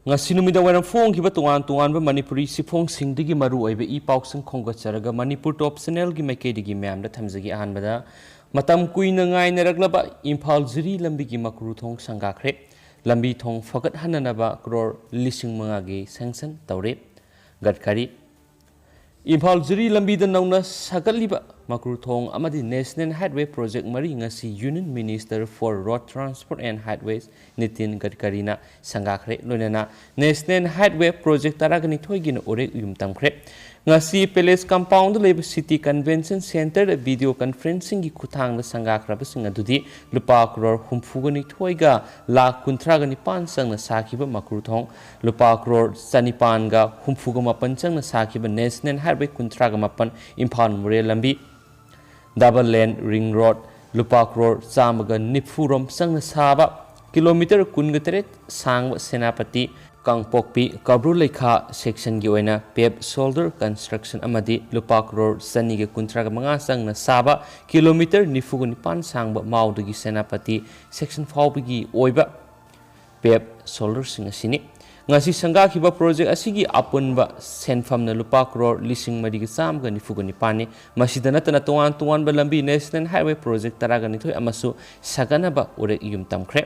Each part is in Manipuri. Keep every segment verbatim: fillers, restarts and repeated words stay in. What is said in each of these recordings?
ꯉꯁꯤ ꯅꯨꯃꯤꯗꯥꯡ ꯋꯥꯏꯔꯝ ꯐꯣꯡꯈꯤꯕ ꯇꯣꯉꯥꯟ ꯇꯣꯉꯥꯟꯕ ꯃꯅꯤꯄꯨꯔꯤ ꯆꯦꯐꯣꯡꯁꯤꯡꯗꯒꯤ ꯃꯔꯨ ꯑꯣꯏꯕ ꯏ ꯄꯥꯎꯁꯤꯡ ꯈꯣꯝꯒꯠꯆꯔꯒ ꯃꯅꯤꯄꯨꯔ ꯇꯣꯞ ꯆꯦꯅꯦꯜꯒꯤ ꯃꯥꯏꯀꯩꯗꯒꯤ ꯃꯌꯥꯝꯗ ꯊꯝꯖꯒꯦ꯫ ꯑꯍꯥꯟꯕꯗ, ꯃꯇꯝ ꯀꯨꯏꯅ ꯉꯥꯏꯅꯔꯛꯂꯕ ꯏꯝꯐꯥꯜ ꯖꯤꯔꯤ ꯂꯝꯕꯤꯒꯤ ꯃꯀ꯭ꯔꯨ ꯊꯣꯡ ꯁꯪꯒꯥꯈ꯭ꯔꯦ꯫ ꯂꯝꯕꯤ ꯊꯣꯡ ꯐꯒꯠꯍꯟꯅꯅꯕ ꯀ꯭ꯔꯣꯔ ꯂꯤꯁꯤꯡ ꯃꯉꯥꯒꯤ ꯁꯦꯡꯁꯟ ꯇꯧꯔꯦ꯫ ꯒꯗꯀꯔꯤ꯫ ꯏꯝꯐꯥꯜ ꯖꯤꯔꯤ ꯂꯝꯕꯤꯗ ꯅꯧꯅ ꯁꯥꯒꯠꯂꯤꯕ ꯃꯀ꯭ꯔꯨ ꯊꯣꯡ ꯑꯃꯗꯤ National Highway Project ꯃꯔꯤ ꯉꯁꯤ Union Minister for Road Transport and Highways Nitin ꯒꯗꯀꯔꯤꯅ ꯁꯪꯒꯥꯈ꯭ꯔꯦ꯫ ꯂꯣꯏꯅꯅ National Highway Project ꯇꯔꯥꯒ ꯅꯤꯊꯣꯏꯒꯤꯅ ꯎꯔꯦꯛ ꯎꯌꯨꯝ ꯇꯝꯈ꯭ꯔꯦ꯫ ꯉꯁꯤ Palace Compoundꯗ ꯂꯩꯕ City Convention Centreꯗ video conferencingꯒꯤ ꯈꯨꯠꯊꯥꯡꯗ ꯁꯪꯒꯥꯈ꯭ꯔꯕꯁꯤꯡ ꯑꯗꯨꯗꯤ ꯂꯨꯄꯥ ꯀ꯭ꯔꯣꯔ ꯍꯨꯝꯐꯨꯒ ꯅꯤꯊꯣꯏꯒ ꯂꯥꯈ ꯀꯨꯟꯊ꯭ꯔꯥꯒ ꯅꯤꯄꯥꯟ ꯆꯪꯅ ꯁꯥꯈꯤꯕ ꯃꯀ꯭ꯔꯨ ꯊꯣꯡ, ꯂꯨꯄꯥ ꯀ꯭ꯔꯣꯔ ꯆꯅꯤꯄꯥꯟꯒ ꯍꯨꯝꯐꯨꯒ ꯃꯥꯄꯟ ꯆꯪꯅ ꯁꯥꯈꯤꯕ National Highway ꯀꯨꯟꯊ꯭ꯔꯥꯒ ꯃꯥꯄꯟ ꯏꯝꯐꯥꯜ ꯃꯣꯔꯦ ꯂꯝꯕꯤ, Double Lane Ring Road, ꯂꯨꯄꯥ ꯀ꯭ꯔꯣꯔ ꯆꯥꯝꯃꯒ ꯅꯤꯐꯨ ꯔꯣꯝ ꯆꯪꯅ ꯁꯥꯕ, ꯀꯤꯂꯣꯃꯤꯇꯔ ꯀꯨꯟꯒ ꯇꯔꯦꯠ ꯁꯥꯡꯕ ꯁꯦꯅꯥꯄꯇꯤ ꯀꯥꯡꯄꯣꯛꯄꯤ ꯀꯕ꯭ꯔꯨ ꯂꯩꯈꯥ ꯁꯦꯛꯁꯟꯒꯤ ꯑꯣꯏꯅ pave shoulder construction ꯑꯃꯗꯤ ꯂꯨꯄꯥ ꯀ꯭ꯔꯣꯔ ꯆꯅꯤꯒ ꯀꯨꯟꯊ꯭ꯔꯥꯒ ꯃꯉꯥ ꯆꯪꯅ ꯁꯥꯕ, ꯀꯤꯂꯣꯃꯤꯇꯔ ꯅꯤꯐꯨꯒ ꯅꯤꯄꯥꯟ ꯁꯥꯡꯕ ꯃꯥꯎꯗꯒꯤ ꯁꯦꯅꯥꯄꯇꯤ ꯁꯦꯛꯁꯟ ꯐꯥꯎꯕꯒꯤ ꯑꯣꯏꯕ pave shoulderꯁꯤꯡ ꯑꯁꯤꯅꯤ꯫ ꯉꯁꯤ ꯁꯪꯒꯥꯈꯤꯕ project ꯑꯁꯤꯒꯤ ꯑꯄꯨꯟꯕ ꯁꯦꯟꯐꯝꯅ ꯂꯨꯄꯥ ꯀ꯭ꯔꯣꯔ ꯂꯤꯁꯤꯡ ꯃꯔꯤꯒ ꯆꯥꯝꯃꯒ ꯅꯤꯐꯨꯒ ꯅꯤꯄꯥꯟꯅꯤ꯫ ꯃꯁꯤꯗ ꯅꯠꯇꯅ ꯇꯣꯉꯥꯟ ꯇꯣꯉꯥꯟꯕ ꯂꯝꯕꯤ National Highway Project ꯇꯔꯥꯒ ꯅꯤꯊꯣꯏ ꯑꯃꯁꯨ ꯁꯥꯒꯠꯅꯕ ꯎꯔꯦꯛ ꯏꯌꯨꯝ ꯇꯝꯈ꯭ꯔꯦ꯫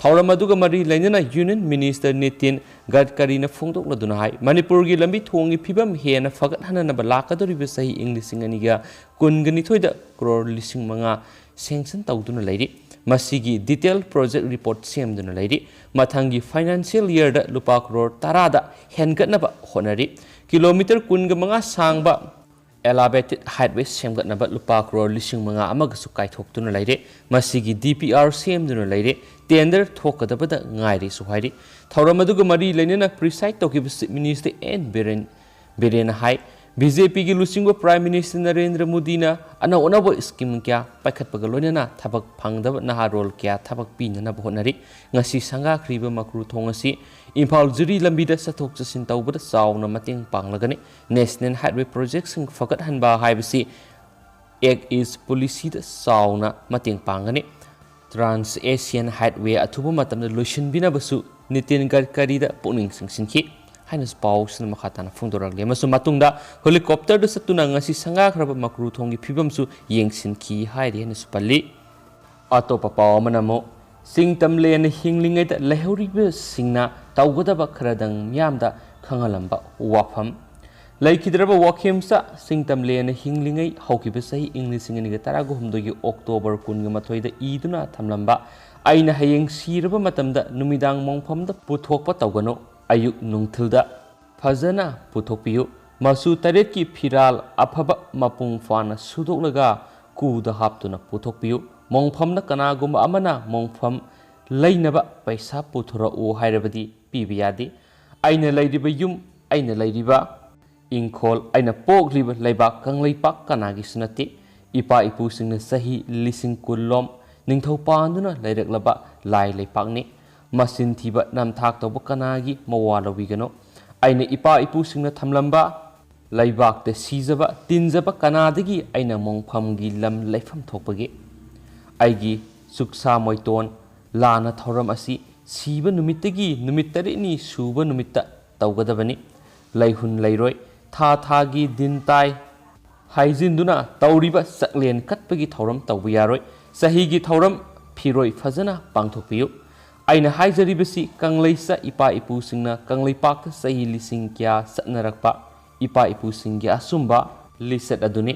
ꯊꯧꯔꯝ ꯑꯗꯨꯒ ꯃꯔꯤ ꯂꯩꯅꯅ Union Minister ꯅꯤꯇꯤꯟ ꯒꯗꯀꯔꯤꯅ ꯐꯣꯡꯗꯣꯛꯂꯗꯨꯅ ꯍꯥꯏ, ꯃꯅꯤꯄꯨꯔꯒꯤ ꯂꯝꯕꯤ ꯊꯣꯡꯒꯤ ꯐꯤꯕꯝ ꯍꯦꯟꯅ ꯐꯒꯠꯍꯟꯅꯅꯕ ꯂꯥꯛꯀꯗꯧꯔꯤꯕ ꯆꯍꯤ ꯏꯪ ꯂꯤꯁꯤꯡ ꯑꯅꯤꯒ ꯀꯨꯟꯒ ꯅꯤꯊꯣꯏꯗ ꯀ꯭ꯔꯣꯔ ꯂꯤꯁꯤꯡ ꯃꯉꯥ ꯁꯦꯡꯁꯟ ꯇꯧꯗꯨꯅ ꯂꯩꯔꯤ꯫ ꯃꯁꯤꯒꯤ detail project report ꯁꯦꯝꯗꯨꯅ ꯂꯩꯔꯤ꯫ ꯃꯊꯪꯒꯤ financial yearꯗ ꯂꯨꯄꯥ ꯀ꯭ꯔꯣꯔ ꯇꯔꯥꯗ ꯍꯦꯟꯒꯠꯅꯕ ꯍꯣꯠꯅꯔꯤ꯫ ꯀꯤꯂꯣꯃꯤꯇꯔ ꯀꯨꯟꯒ ꯃꯉꯥ ꯁꯥꯡꯕ elevated highway ꯁꯦꯝꯒꯠꯅꯕ ꯂꯨꯄꯥ ꯀ꯭ꯔꯣꯔ ꯂꯤꯁꯤꯡ ꯃꯉꯥ ꯑꯃꯒꯁꯨ ꯀꯥꯏꯊꯣꯛꯇꯨꯅ ꯂꯩꯔꯦ꯫ ꯃꯁꯤꯒꯤ DPR ꯁꯦꯝꯗꯨꯅ ꯂꯩꯔꯦ꯫ Tender ꯊꯣꯛꯀꯗꯕꯗ ꯉꯥꯏꯔꯤꯁꯨ ꯍꯥꯏꯔꯤ꯫ ꯊꯧꯔꯝ ꯑꯗꯨꯒ ꯃꯔꯤ ꯂꯩꯅꯅ preside ꯇꯧꯈꯤꯕ Chief Minister ꯑꯦꯟ ꯕꯤꯔꯦꯟ, ꯕꯤꯔꯦꯟꯅ ꯍꯥꯏ, BJPꯒꯤ ꯂꯨꯆꯤꯡꯕ Prime Minister ꯅꯔꯦꯟꯗ꯭ꯔ ꯃꯣꯗꯤꯅ ꯑꯅꯧ ꯑꯅꯧꯕ scheme ꯀꯌꯥ ꯄꯥꯏꯈꯠꯄꯒ ꯂꯣꯏꯅꯅ ꯊꯕꯛ ꯐꯪꯗꯕ ꯅꯍꯥꯔꯣꯜ ꯀꯌꯥ ꯊꯕꯛ ꯄꯤꯅꯅꯕ ꯍꯣꯠꯅꯔꯤ꯫ ꯉꯁꯤ ꯁꯪꯒꯥꯈ꯭ꯔꯤꯕ ꯃꯀ꯭ꯔꯨ ꯊꯣꯡ ꯑꯁꯤ ꯏꯝꯐꯥꯜ ꯖꯤꯔꯤ ꯂꯝꯕꯤꯗ ꯆꯠꯊꯣꯛ ꯆꯠꯁꯤꯟ ꯇꯧꯕꯗ ꯆꯥꯎꯅ ꯃꯇꯦꯡ ꯄꯥꯡꯂꯒꯅꯤ꯫ National Highway projectꯁꯤꯡ ꯐꯒꯠꯍꯟꯕ ꯍꯥꯏꯕꯁꯤ Act East policyꯗ ꯆꯥꯎꯅ ꯃꯇꯦꯡ ꯄꯥꯡꯒꯅꯤ꯫ Trans Asian Highway ꯑꯊꯨꯕ ꯃꯇꯝꯗ ꯂꯣꯏꯁꯤꯟꯕꯤꯅꯕꯁꯨ ꯅꯤꯇꯤꯟ ꯒꯗꯀꯔꯤꯗ ꯄꯨꯛꯅꯤꯡ ꯆꯤꯡꯁꯤꯟꯈꯤ ꯍꯥꯏꯅꯁꯨ ꯄꯥꯎꯁꯤꯅ ꯃꯈꯥ ꯇꯥꯅ ꯐꯣꯡꯗꯣꯔꯛꯂꯤ꯫ ꯑꯃꯁꯨꯡ ꯃꯇꯨꯡꯗ helicopterꯗ ꯆꯠꯇꯨꯅ ꯉꯁꯤ ꯁꯪꯒꯥꯈ꯭ꯔꯕ ꯃꯀ꯭ꯔꯨ ꯊꯣꯡꯒꯤ ꯐꯤꯕꯝꯁꯨ ꯌꯦꯡꯁꯤꯟꯈꯤ ꯍꯥꯏꯔꯤ ꯍꯥꯏꯅꯁꯨ ꯄꯜꯂꯤ꯫ ꯑꯇꯣꯞꯄ ꯄꯥꯎ ꯑꯃꯅ ꯑꯃꯨꯛ ꯁꯤꯡ ꯇꯝꯂꯦꯅ ꯍꯤꯡꯂꯤꯉꯩꯗ ꯂꯩꯍꯧꯔꯤꯕꯁꯤꯡꯅ ꯇꯧꯒꯗꯕ ꯈꯔꯗꯪ ꯃꯤꯌꯥꯝꯗ ꯈꯪꯍꯜꯂꯝꯕ ꯋꯥꯐꯝ꯫ ꯂꯩꯈꯤꯗ꯭ꯔꯕ ꯋꯥꯈꯦꯝꯆꯥ ꯁꯤꯡ ꯇꯝꯂꯦꯅ ꯍꯤꯡꯂꯤꯉꯩ ꯍꯧꯈꯤꯕ ꯆꯍꯤ ꯏꯪ ꯂꯤꯁꯤꯡ ꯑꯅꯤꯒ ꯇꯔꯥꯒ ꯍꯨꯝꯗꯣꯏꯒꯤ October ꯀꯨꯟꯒ ꯃꯥꯊꯣꯏꯗ ꯏꯗꯨꯅ ꯊꯝꯂꯝꯕ "ꯑꯩꯅ ꯍꯌꯦꯡ ꯁꯤꯔꯕ ꯃꯇꯝꯗ ꯅꯨꯃꯤꯗꯥꯡ ꯃꯣꯡꯐꯝꯗ ꯄꯨꯊꯣꯛꯄ ꯇꯧꯒꯅꯨ, ꯑꯌꯨꯛ ꯅꯨꯡꯊꯤꯜꯗ ꯐꯖꯅ ꯄꯨꯊꯣꯛꯄꯤꯌꯨ꯫ ꯃꯆꯨ ꯇꯔꯦꯠꯀꯤ ꯐꯤꯔꯥꯜ ꯑꯐꯕ ꯃꯄꯨꯡ ꯐꯥꯅ ꯁꯨꯗꯣꯛꯂꯒ ꯀꯨꯗ ꯍꯥꯞꯇꯨꯅ ꯄꯨꯊꯣꯛꯄꯤꯌꯨ꯫ ꯃꯣꯡꯐꯝꯗ ꯀꯅꯥꯒꯨꯝꯕ ꯑꯃꯅ ꯃꯣꯡꯐꯝ ꯂꯩꯅꯕ ꯄꯩꯁꯥ ꯄꯨꯊꯣꯔꯛꯎ ꯍꯥꯏꯔꯕꯗꯤ ꯄꯤꯕ ꯌꯥꯗꯦ꯫ ꯑꯩꯅ ꯂꯩꯔꯤꯕ ꯌꯨꯝ, ꯑꯩꯅ ꯂꯩꯔꯤꯕ ꯏꯪꯈꯣꯜ, ꯑꯩꯅ ꯄꯣꯛꯂꯤꯕ ꯂꯩꯕꯥꯛ ꯀꯪꯂꯩꯄꯥꯛ ꯀꯅꯥꯒꯤꯁꯨ ꯅꯠꯇꯦ꯫ ꯏꯄꯥ ꯏꯄꯨꯁꯤꯡꯅ ꯆꯍꯤ ꯂꯤꯁꯤꯡ ꯀꯨꯟꯂꯣꯝ ꯅꯤꯡꯊꯧ ꯄꯥꯟꯗꯨꯅ ꯂꯩꯔꯛꯂꯕ ꯂꯥꯏ ꯂꯩꯄꯥꯛꯅꯤ꯫ ꯃꯆꯤꯟ ꯊꯤꯕ ꯅꯝꯊꯥꯛ ꯇꯧꯕ ꯀꯅꯥꯒꯤ ꯃꯋꯥ ꯂꯧꯕꯤꯒꯅꯣ? ꯑꯩꯅ ꯏꯄꯥ ꯏꯄꯨꯁꯤꯡꯅ ꯊꯝꯂꯝꯕ ꯂꯩꯕꯥꯛꯇ ꯁꯤꯖꯕ ꯇꯤꯟꯖꯕ ꯀꯅꯥꯗꯒꯤ ꯑꯩꯅ ꯃꯣꯡꯐꯝꯒꯤ ꯂꯝ ꯂꯩꯐꯝ ꯊꯣꯛꯄꯒꯦ? ꯑꯩꯒꯤ ꯆꯨꯛꯁꯥ ꯃꯣꯏꯇꯣꯟ ꯂꯥꯟꯅ ꯊꯧꯔꯝ ꯑꯁꯤ ꯁꯤꯕ ꯅꯨꯃꯤꯠꯇꯒꯤ ꯅꯨꯃꯤꯠ ꯇꯔꯦꯠꯅꯤ ꯁꯨꯕ ꯅꯨꯃꯤꯠꯇ ꯇꯧꯒꯗꯕꯅꯤ꯫ ꯂꯩꯍꯨꯟ ꯂꯩꯔꯣꯏ ꯊꯥ ꯊꯥꯒꯤ ꯗꯤꯟ ꯇꯥꯏ ꯍꯥꯏꯖꯤꯟꯗꯨꯅ ꯇꯧꯔꯤꯕ ꯆꯥꯛꯂꯦꯟ ꯀꯠꯄꯒꯤ ꯊꯧꯔꯝ ꯇꯧꯕ ꯌꯥꯔꯣꯏ꯫ ꯆꯍꯤꯒꯤ ꯊꯧꯔꯝ ꯐꯤꯔꯣꯏ ꯐꯖꯅ ꯄꯥꯡꯊꯣꯛꯄꯤꯌꯨ꯫ ꯑꯩꯅ ꯍꯥꯏꯖꯔꯤꯕꯁꯤ ꯀꯪꯂꯩꯆꯥ ꯏꯄꯥ ꯏꯄꯨꯁꯤꯡꯅ ꯀꯪꯂꯩꯄꯥꯛꯇ ꯆꯍꯤ ꯂꯤꯁꯤꯡ ꯀꯌꯥ ꯆꯠꯅꯔꯛꯄ ꯏꯄꯥ ꯏꯄꯨꯁꯤꯡꯒꯤ ꯑꯆꯨꯝꯕ ꯂꯤꯆꯠ ꯑꯗꯨꯅꯤ꯫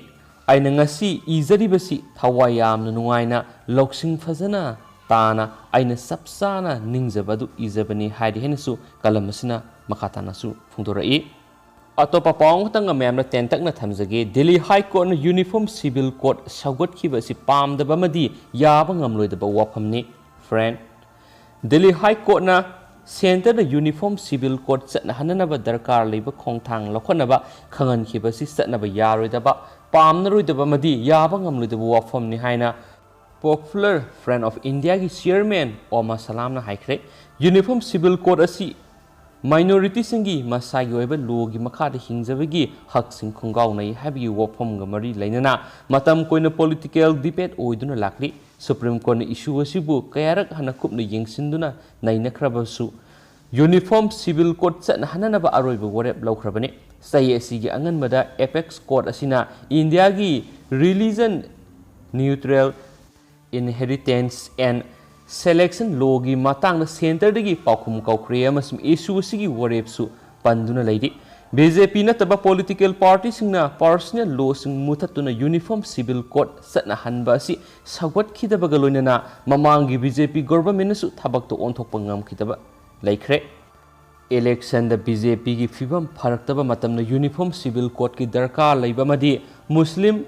ꯑꯩꯅ ꯉꯁꯤ ꯏꯖꯔꯤꯕꯁꯤ ꯊꯋꯥꯏ ꯌꯥꯝꯅ ꯅꯨꯡꯉꯥꯏꯅ, ꯂꯧꯁꯤꯡ ꯐꯖꯅ ꯇꯥꯅ, ꯑꯩꯅ ꯆꯞ ꯆꯥꯅ ꯅꯤꯡꯖꯕ ꯑꯗꯨ ꯏꯖꯕꯅꯤ ꯍꯥꯏꯔꯤ ꯍꯥꯏꯅꯁꯨ ꯀꯂꯝ ꯑꯁꯤꯅ ꯃꯈꯥ ꯇꯥꯅꯁꯨ ꯐꯣꯡꯗꯣꯔꯛꯏ꯫ ꯑꯇꯣꯞꯄ ꯄꯥꯎ ꯑꯃꯈꯛꯇꯪꯒ ꯃꯌꯥꯝꯅ ꯇꯦꯟꯇꯛꯅ ꯊꯝꯖꯒꯦ꯫ ꯗꯦꯜꯂꯤ ꯍꯥꯏ ꯀꯣꯔꯠꯅ Uniform Civil Code ꯁꯧꯒꯠꯈꯤꯕ ꯑꯁꯤ ꯄꯥꯝꯗꯕ ꯑꯃꯗꯤ ꯌꯥꯕ ꯉꯝꯂꯣꯏꯗꯕ ꯋꯥꯐꯝꯅꯤ꯫ ꯐ꯭ꯔꯦꯟ, ꯗꯦꯜꯂꯤ ꯍꯥꯏ ꯀꯣꯔꯠꯅ ꯁꯦꯟꯇꯔꯗ Uniform Civil Code ꯆꯠꯅꯍꯟꯅꯅꯕ ꯗꯔꯀꯥꯔ ꯂꯩꯕ ꯈꯣꯡꯊꯥꯡ ꯂꯧꯈꯠꯅꯕ ꯈꯪꯍꯟꯈꯤꯕ ꯑꯁꯤ ꯆꯠꯅꯕ ꯌꯥꯔꯣꯏꯗꯕ, ꯄꯥꯝꯅꯔꯣꯏꯗꯕ ꯑꯃꯗꯤ ꯌꯥꯕ ꯉꯝꯂꯣꯏꯗꯕ ꯋꯥꯐꯝꯅꯤ ꯍꯥꯏꯅ Popular Front of Indiaꯒꯤ chairman ꯑꯣꯃꯥ ꯁꯂꯥꯝꯅ ꯍꯥꯏꯈ꯭ꯔꯦ꯫ Uniform Civil Code ꯑꯁꯤ minorityꯁꯤꯡꯒꯤ ꯃꯁꯥꯒꯤ ꯑꯣꯏꯕ lawꯒꯤ ꯃꯈꯥꯗ ꯍꯤꯡꯖꯕꯒꯤ ꯍꯛꯁꯤꯡ ꯈꯣꯡꯒꯥꯎꯅꯩ ꯍꯥꯏꯕꯒꯤ ꯋꯥꯐꯝꯒ ꯃꯔꯤ ꯂꯩꯅꯅ ꯃꯇꯝ ꯀꯨꯏꯅ political debate ꯑꯣꯏꯗꯨꯅ ꯂꯥꯛꯂꯤ꯫ Supreme Courtꯅ issue ꯑꯁꯤꯕꯨ ꯀꯌꯥꯔꯛ ꯍꯟꯅ ꯀꯨꯞꯅ ꯌꯦꯡꯁꯤꯟꯗꯨꯅ ꯅꯩꯅꯈ꯭ꯔꯕꯁꯨ, Uniform Civil Code ꯆꯠꯅꯍꯟꯅꯅꯕ ꯑꯔꯣꯏꯕ ꯋꯥꯔꯦꯞ ꯂꯧꯈ꯭ꯔꯕꯅꯤ꯫ ꯆꯍꯤ ꯑꯁꯤꯒꯤ ꯑꯉꯟꯕꯗ Apex Court ꯑꯁꯤꯅ ꯏꯟꯗꯤꯌꯥꯒꯤ Religion Neutral Inheritance and Selection Lawꯒꯤ ꯃꯇꯥꯡꯗ centreꯗꯒꯤ ꯄꯥꯎꯈꯨꯝ ꯀꯧꯈ꯭ꯔꯦ ꯑꯃꯁꯨꯡ issue ꯑꯁꯤꯒꯤ ꯋꯥꯔꯦꯞꯁꯨ ꯄꯟꯗꯨꯅ ꯂꯩꯔꯤ꯫ BJP ꯅꯠꯇꯕ political partyꯁꯤꯡꯅ personal lawꯁꯤꯡ ꯃꯨꯊꯠꯇꯨꯅ Uniform Civil Code ꯆꯠꯅꯍꯟꯕ ꯑꯁꯤ ꯁꯧꯒꯠꯈꯤꯗꯕꯒ ꯂꯣꯏꯅꯅ ꯃꯃꯥꯡꯒꯤ BJP governmentꯅꯁꯨ ꯊꯕꯛꯇ ꯑꯣꯟꯊꯣꯛꯄ ꯉꯝꯈꯤꯗꯕ ꯂꯩꯈ꯭ꯔꯦ꯫ Electionꯗ BJPꯒꯤ ꯐꯤꯕꯝ ꯐꯔꯛꯇꯕ ꯃꯇꯝꯗ Uniform Civil Codeꯀꯤ ꯗꯔꯀꯥꯔ ꯂꯩꯕ ꯑꯃꯗꯤ Muslim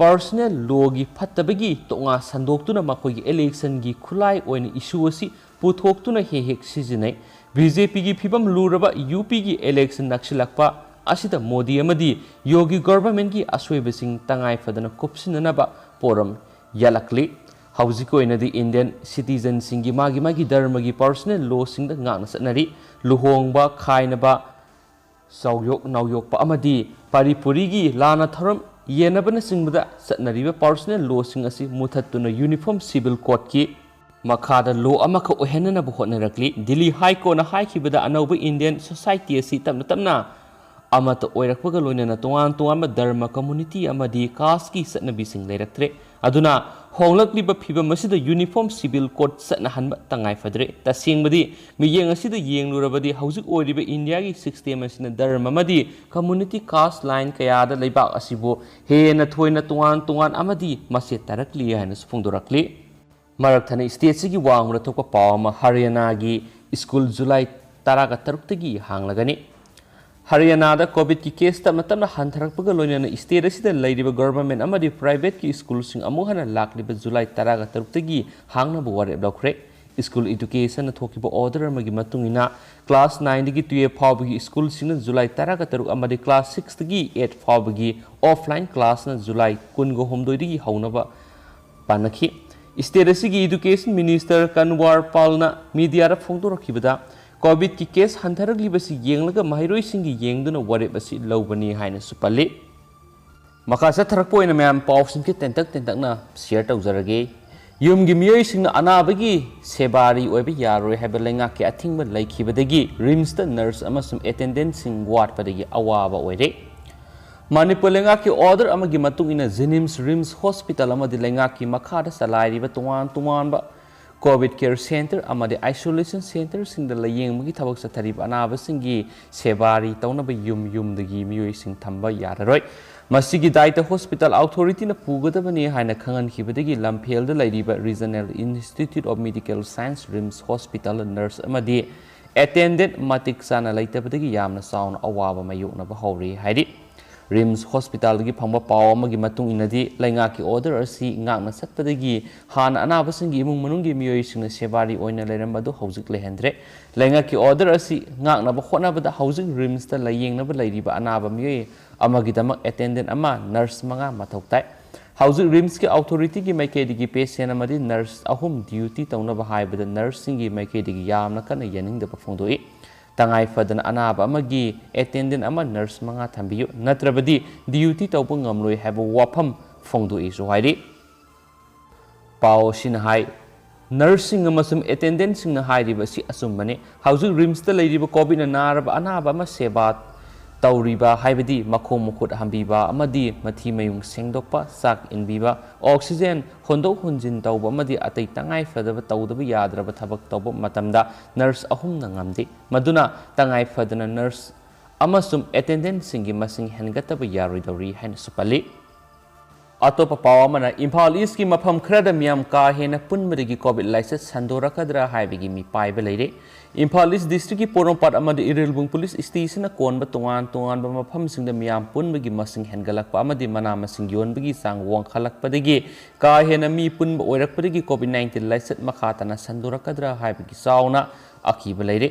personal lawꯒꯤ ꯐꯠꯇꯕꯒꯤ ꯇꯣꯉꯥ ꯁꯟꯗꯣꯛꯇꯨꯅ ꯃꯈꯣꯏꯒꯤ electionꯒꯤ ꯈꯨꯠꯂꯥꯏ ꯑꯣꯏꯅ issue ꯑꯁꯤ ꯄꯨꯊꯣꯛꯇꯨꯅ ꯍꯦꯛ ꯍꯦꯛ ꯁꯤꯖꯤꯟꯅꯩ꯫ BJPꯒꯤ ꯐꯤꯕꯝ ꯂꯨꯔꯕ UPꯒꯤ election ꯅꯛꯁꯤꯜꯂꯛꯄ ꯑꯁꯤꯗ ꯃꯣꯗꯤ ꯑꯃꯗꯤ ꯌꯣꯒꯤ governmentꯀꯤ ꯑꯁꯣꯏꯕꯁꯤꯡ ꯇꯉꯥꯏ ꯐꯗꯅ ꯀꯨꯞꯁꯤꯟꯅꯅꯕ ꯄꯣꯔꯝ ꯌꯥꯠꯂꯛꯂꯤ꯫ ꯍꯧꯖꯤꯛꯀꯤ ꯑꯣꯏꯅꯗꯤ Indian citizenꯁꯤꯡꯒꯤ ꯃꯥꯒꯤ ꯃꯥꯒꯤ ꯙꯔꯃꯒꯤ personal lawꯁꯤꯡꯗ ꯉꯥꯛꯅ ꯆꯠꯅꯔꯤ꯫ ꯂꯨꯍꯣꯡꯕ, ꯈꯥꯏꯅꯕ, ꯆꯥꯎꯌꯣꯛ ꯅꯥꯎꯌꯣꯛꯄ ꯑꯃꯗꯤ ꯄꯥꯔꯤ ꯄꯨꯔꯤꯒꯤ ꯂꯥꯟꯅ ꯊꯧꯔꯝ ꯌꯦꯟꯅꯕꯅꯆꯤꯡꯕꯗ ꯆꯠꯅꯔꯤꯕ personal lawꯁꯤꯡ ꯑꯁꯤ ꯃꯨꯊꯠꯇꯨꯅ Uniform Civil Codeꯀꯤ ꯃꯈꯥꯗ law ꯑꯃꯈꯛ ꯑꯣꯏꯍꯟꯅꯅꯕ ꯍꯣꯠꯅꯔꯛꯂꯤ꯫ Delhi High Courtꯅ ꯍꯥꯏꯈꯤꯕꯗ, ꯑꯅꯧꯕ Indian society ꯑꯁꯤ ꯇꯞꯅ ꯇꯞꯅ ꯑꯃꯠꯇ ꯑꯣꯏꯔꯛꯄꯒ ꯂꯣꯏꯅꯅ ꯇꯣꯉꯥꯟ ꯇꯣꯉꯥꯟꯕ ꯙꯔꯃ, community ꯑꯃꯗꯤ casteꯀꯤ ꯆꯠꯅꯕꯤꯁꯤꯡ ꯂꯩꯔꯛꯇ꯭ꯔꯦ꯫ ꯑꯗꯨꯅ ꯍꯣꯡꯂꯛꯂꯤꯕ ꯐꯤꯕꯝ ꯑꯁꯤꯗ Uniform Civil Code ꯆꯠꯅꯍꯟꯕ ꯇꯉꯥꯏ ꯐꯗ꯭ꯔꯦ꯫ ꯇꯁꯦꯡꯕꯗꯤ, ꯃꯤꯠꯌꯦꯡ ꯑꯁꯤꯗ ꯌꯦꯡꯂꯨꯔꯕꯗꯤ ꯍꯧꯖꯤꯛ ꯑꯣꯏꯔꯤꯕ ꯏꯟꯗꯤꯌꯥꯒꯤ system ꯑꯁꯤꯅ ꯙꯔꯃ ꯑꯃꯗꯤ community, caste line ꯀꯌꯥꯗ ꯂꯩꯕꯥꯛ ꯑꯁꯤꯕꯨ ꯍꯦꯟꯅ ꯊꯣꯏꯅ ꯇꯣꯉꯥꯟ ꯇꯣꯉꯥꯟ ꯑꯃꯗꯤ ꯃꯆꯦꯠ ꯇꯥꯔꯛꯂꯤ ꯍꯥꯏꯅꯁꯨ ꯐꯣꯡꯗꯣꯔꯛꯂꯤ꯫ ꯃꯔꯛ ꯊꯠꯅ stateꯁꯤꯒꯤ ꯋꯥꯡꯃꯗ ꯊꯣꯛꯄ ꯄꯥꯎ ꯑꯃ, ꯍꯔꯤꯌꯥꯅꯥꯒꯤ school July ꯇꯔꯥꯒ ꯇꯔꯨꯛꯇꯒꯤ ꯍꯥꯡꯂꯒꯅꯤ꯫ ꯍꯔꯤꯌꯥꯅꯥꯗ COVIDꯀꯤ case ꯇꯞꯅ ꯇꯞꯅ ꯍꯟꯊꯔꯛꯄꯒ ꯂꯣꯏꯅꯅ state ꯑꯁꯤꯗ ꯂꯩꯔꯤꯕ government ꯑꯃꯗꯤ privateꯀꯤ schoolꯁꯤꯡ ꯑꯃꯨꯛ ꯍꯟꯅ ꯂꯥꯛꯂꯤꯕ July ꯇꯔꯥꯒ ꯇꯔꯨꯛꯇꯒꯤ ꯍꯥꯡꯅꯕ ꯋꯥꯔꯦꯞ ꯂꯧꯈ꯭ꯔꯦ꯫ School Educationꯅ ꯊꯣꯛꯈꯤꯕ order ꯑꯃꯒꯤ ꯃꯇꯨꯡ ꯏꯟꯅ, class nineꯗꯒꯤ twelve ꯐꯥꯎꯕꯒꯤ schoolꯁꯤꯡꯅ July ꯇꯔꯥꯒ ꯇꯔꯨꯛ ꯑꯃꯗꯤ class sixꯇꯒꯤ eight ꯐꯥꯎꯕꯒꯤ offline classꯅ July ꯀꯨꯟꯒ ꯍꯨꯝꯗꯣꯏꯗꯒꯤ ꯍꯧꯅꯕ ꯄꯥꯅꯈꯤ꯫ State ꯑꯁꯤꯒꯤ Education Minister ꯀꯟꯋꯥꯔ ꯄꯥꯜꯅ mediaꯗ ꯐꯣꯡꯗꯣꯔꯛꯈꯤꯕꯗ, COVIDꯀꯤ case ꯍꯟꯊꯔꯛꯂꯤꯕꯁꯤ ꯌꯦꯡꯂꯒ ꯃꯍꯩꯔꯣꯏꯁꯤꯡꯒꯤ ꯌꯦꯡꯗꯨꯅ ꯋꯥꯔꯦꯞ ꯑꯁꯤ ꯂꯧꯕꯅꯤ ꯍꯥꯏꯅꯁꯨ ꯄꯜꯂꯤ꯫ ꯃꯈꯥ ꯆꯠꯊꯔꯛꯄ ꯑꯣꯏꯅ ꯃꯌꯥꯝ ꯄꯥꯎꯁꯤꯡꯁꯦ ꯇꯦꯟꯇꯛ ꯇꯦꯟꯇꯛꯅ share ꯇꯧꯖꯔꯒꯦ꯫ ꯌꯨꯝꯒꯤ ꯃꯤꯑꯣꯏꯁꯤꯡꯅ ꯑꯅꯥꯕꯒꯤ ꯁꯦꯕꯥꯔꯤ ꯑꯣꯏꯕ ꯌꯥꯔꯣꯏ ꯍꯥꯏꯕ ꯂꯩꯉꯥꯛꯀꯤ ꯑꯊꯤꯡꯕ ꯂꯩꯈꯤꯕꯗꯒꯤ ꯔꯤꯝꯁꯇ ꯅꯔꯁ ꯑꯃꯁꯨꯡ ꯑꯦꯇꯦꯟꯗꯦꯟꯠꯁꯤꯡ ꯋꯥꯠꯄꯗꯒꯤ ꯑꯋꯥꯕ ꯑꯣꯏꯔꯦ꯫ ꯃꯅꯤꯄꯨꯔ ꯂꯩꯉꯥꯛꯀꯤ ꯑꯣꯔꯗꯔ ꯑꯃꯒꯤ ꯃꯇꯨꯡ ꯏꯟꯅ ꯖꯦꯅꯤꯝꯁ, ꯔꯤꯝꯁ ꯍꯣꯁꯄꯤꯇꯥꯜ ꯑꯃꯗꯤ ꯂꯩꯉꯥꯛꯀꯤ ꯃꯈꯥꯗ ꯆꯂꯥꯏꯔꯤꯕ ꯇꯣꯉꯥꯟ ꯇꯣꯉꯥꯟꯕ ꯀꯣꯚꯤꯗ ꯀꯦꯌꯔ ꯁꯦꯟꯇꯔ ꯑꯃꯗꯤ ꯑꯥꯏꯁꯣꯂꯦꯁꯟ ꯁꯦꯟꯇꯔꯁꯤꯡꯗ ꯂꯥꯌꯦꯡꯕꯒꯤ ꯊꯕꯛ ꯆꯠꯊꯔꯤꯕ ꯑꯅꯥꯕꯁꯤꯡꯒꯤ ꯁꯦꯕꯥꯔꯤ ꯇꯧꯅꯕ ꯌꯨꯝ ꯌꯨꯝꯗꯒꯤ ꯃꯤꯑꯣꯏꯁꯤꯡ ꯊꯝꯕ ꯌꯥꯔꯔꯣꯏ꯫ ꯃꯁꯤꯒꯤ ꯗꯥꯏꯇ ꯍꯣꯁꯄꯤꯇꯥꯜ ꯑꯣꯊꯣꯔꯤꯇꯤꯅ ꯄꯨꯒꯗꯕꯅꯤ ꯍꯥꯏꯅ ꯈꯪꯍꯟꯈꯤꯕꯗꯒꯤ ꯂꯝꯐꯦꯜꯗ ꯂꯩꯔꯤꯕ regional institute of medical science, RIMS hospital, nurse ꯑꯃꯗꯤ ꯑꯦꯇꯦꯟꯗꯦꯟꯠ ꯃꯇꯤꯛ ꯆꯥꯅ ꯂꯩꯇꯕꯗꯒꯤ ꯌꯥꯝꯅ ꯆꯥꯎꯅ ꯑꯋꯥꯕ ꯃꯥꯌꯣꯛꯅꯕ ꯍꯧꯔꯦ ꯍꯥꯏꯔꯤ꯫ ꯔꯤꯝꯁ ꯍꯣꯁꯄꯤꯇꯥꯜꯗꯒꯤ ꯐꯪꯕ ꯄꯥꯎ ꯑꯃꯒꯤ ꯃꯇꯨꯡ ꯏꯟꯅꯗꯤ, ꯂꯩꯉꯥꯛꯀꯤ ꯑꯣꯔꯗꯔ ꯑꯁꯤ ꯉꯥꯛꯅ ꯆꯠꯄꯗꯒꯤ ꯍꯥꯟꯅ ꯑꯅꯥꯕꯁꯤꯡꯒꯤ ꯏꯃꯨꯡ ꯃꯅꯨꯡꯒꯤ ꯃꯤꯑꯣꯏꯁꯤꯡꯅ ꯁꯦꯕꯥꯔꯤ ꯑꯣꯏꯅ ꯂꯩꯔꯝꯕ ꯑꯗꯨ ꯍꯧꯖꯤꯛ ꯂꯩꯍꯟꯗ꯭ꯔꯦ꯫ ꯂꯩꯉꯥꯛꯀꯤ ꯑꯣꯔꯗꯔ ꯑꯁꯤ ꯉꯥꯛꯅꯕ ꯍꯣꯠꯅꯕꯗ ꯍꯧꯖꯤꯛ ꯔꯤꯝꯁꯇ ꯂꯥꯌꯦꯡꯅꯕ ꯂꯩꯔꯤꯕ ꯑꯅꯥꯕ ꯃꯤꯑꯣꯏ ꯑꯃꯒꯤꯗꯃꯛ ꯑꯦꯇꯦꯟꯗꯦꯟꯠ ꯑꯃ, ꯅꯔꯁ ꯃꯉꯥ ꯃꯊꯧ ꯇꯥꯏ꯫ ꯍꯧꯖꯤꯛ ꯔꯤꯝꯁꯀꯤ ꯑꯣꯊꯣꯔꯤꯇꯤꯒꯤ ꯃꯥꯏꯀꯩꯗꯒꯤ ꯄꯦꯁꯦꯟ ꯑꯃꯗꯤ ꯅꯔꯁ ꯑꯍꯨꯝ ꯗ꯭ꯌꯨꯇꯤ ꯇꯧꯅꯕ ꯍꯥꯏꯕꯗ ꯅꯔꯁꯁꯤꯡꯒꯤ ꯃꯥꯏꯀꯩꯗꯒꯤ ꯌꯥꯝꯅ ꯀꯟꯅ ꯌꯥꯅꯤꯡꯗꯕ ꯐꯣꯡꯗꯣꯛꯏ꯫ ꯇꯉꯥꯏ ꯐꯗꯅ ꯑꯅꯥꯕ ꯑꯃꯒꯤ ꯑꯦꯇꯦꯟꯗꯦꯟꯠ ꯑꯃ, ꯅꯔꯁ ꯃꯉꯥ ꯊꯝꯕꯤꯌꯨ, ꯅꯠꯇ꯭ꯔꯕꯗꯤ ꯗ꯭ꯌꯨꯇꯤ ꯇꯧꯕ ꯉꯝꯂꯣꯏ ꯍꯥꯏꯕ ꯋꯥꯐꯝ ꯐꯣꯡꯗꯣꯛꯏꯁꯨ ꯍꯥꯏꯔꯤ꯫ ꯄꯥꯎ ꯑꯁꯤꯅ ꯍꯥꯏ, ꯅꯔꯁꯁꯤꯡ ꯑꯃꯁꯨꯡ ꯑꯦꯇꯦꯟꯗꯦꯟꯠꯁꯤꯡꯅ ꯍꯥꯏꯔꯤꯕ ꯑꯁꯤ ꯑꯆꯨꯝꯕꯅꯤ꯫ ꯍꯧꯖꯤꯛ ꯔꯤꯝꯁꯇ ꯂꯩꯔꯤꯕ ꯀꯣꯚꯤꯗꯅ ꯅꯥꯔꯕ ꯑꯅꯥꯕ ꯑꯃ ꯁꯦꯕꯥ ꯇꯧꯔꯤꯕ, ꯍꯥꯏꯕꯗꯤ ꯃꯈꯣꯡ ꯃꯈꯨꯠ ꯍꯥꯝꯕꯤꯕ ꯑꯃꯗꯤ ꯃꯊꯤ ꯃꯌꯨꯡ ꯁꯦꯡꯗꯣꯛꯄ, ꯆꯥꯛ ꯏꯟꯕꯤꯕ, ꯑꯣꯛꯁꯤꯖꯦꯟ ꯍꯣꯟꯗꯣꯛ ꯍꯣꯟꯖꯤꯟ ꯇꯧꯕ ꯑꯃꯗꯤ ꯑꯇꯩ ꯇꯉꯥꯏ ꯐꯗꯕ ꯇꯧꯗꯕ ꯌꯥꯗ꯭ꯔꯕ ꯊꯕꯛ ꯇꯧꯕ ꯃꯇꯝꯗ ꯅꯔꯁ ꯑꯍꯨꯝꯅ ꯉꯝꯗꯦ꯫ ꯃꯗꯨꯅ ꯇꯉꯥꯏ ꯐꯗꯅ ꯅꯔꯁ ꯑꯃꯁꯨꯡ ꯑꯦꯇꯦꯟꯗꯦꯟꯠꯁꯤꯡꯒꯤ ꯃꯁꯤꯡ ꯍꯦꯟꯒꯠꯇꯕ ꯌꯥꯔꯣꯏꯗꯧꯔꯤ ꯍꯥꯏꯅꯁꯨ ꯄꯜꯂꯤ꯫ ꯑꯇꯣꯞꯄ ꯄꯥꯎ ꯑꯃꯅ, ꯏꯝꯐꯥꯜ ꯏꯁꯀꯤ ꯃꯐꯝ ꯈꯔꯗ ꯃꯤꯌꯥꯝ ꯀꯥ ꯍꯦꯟꯅ ꯄꯨꯟꯕꯗꯒꯤ ꯀꯣꯚꯤꯗ ꯂꯥꯏꯆꯠ ꯁꯟꯗꯣꯔꯛꯀꯗ꯭ꯔꯥ ꯍꯥꯏꯕꯒꯤ ꯃꯤꯄꯥꯏꯕ ꯂꯩꯔꯦ꯫ ꯏꯝꯐꯥꯜ ꯏꯁ ꯗꯤꯁꯇ꯭ꯔꯤꯛꯀꯤ ꯄꯣꯔꯣꯝꯄꯥꯠ ꯑꯃꯗꯤ ꯏꯔꯤꯜꯕꯨꯡ ꯄꯨꯂꯤꯁ ꯁ꯭ꯇꯦꯁꯟꯅ ꯀꯣꯟꯕ ꯇꯣꯉꯥꯟ ꯇꯣꯉꯥꯟꯕ ꯃꯐꯝꯁꯤꯡꯗ ꯃꯤꯌꯥꯝ ꯄꯨꯟꯕꯒꯤ ꯃꯁꯤꯡ ꯍꯦꯟꯒꯠꯂꯛꯄ ꯑꯃꯗꯤ ꯃꯅꯥ ꯃꯁꯤꯡ ꯌꯣꯟꯕꯒꯤ ꯆꯥꯡ ꯋꯥꯡꯈꯠꯂꯛꯄꯗꯒꯤ ꯀꯥ ꯍꯦꯟꯅ ꯃꯤ ꯄꯨꯟꯕ ꯑꯣꯏꯔꯛꯄꯗꯒꯤ ꯀꯣꯚꯤꯗ ꯅꯥꯏꯟꯇꯤꯟ ꯂꯥꯏꯆꯠ ꯃꯈꯥ ꯇꯥꯅ ꯁꯟꯗꯣꯔꯛꯀꯗ꯭ꯔꯥ ꯍꯥꯏꯕꯒꯤ ꯆꯥꯎꯅ ꯑꯀꯤꯕ ꯂꯩꯔꯦ꯫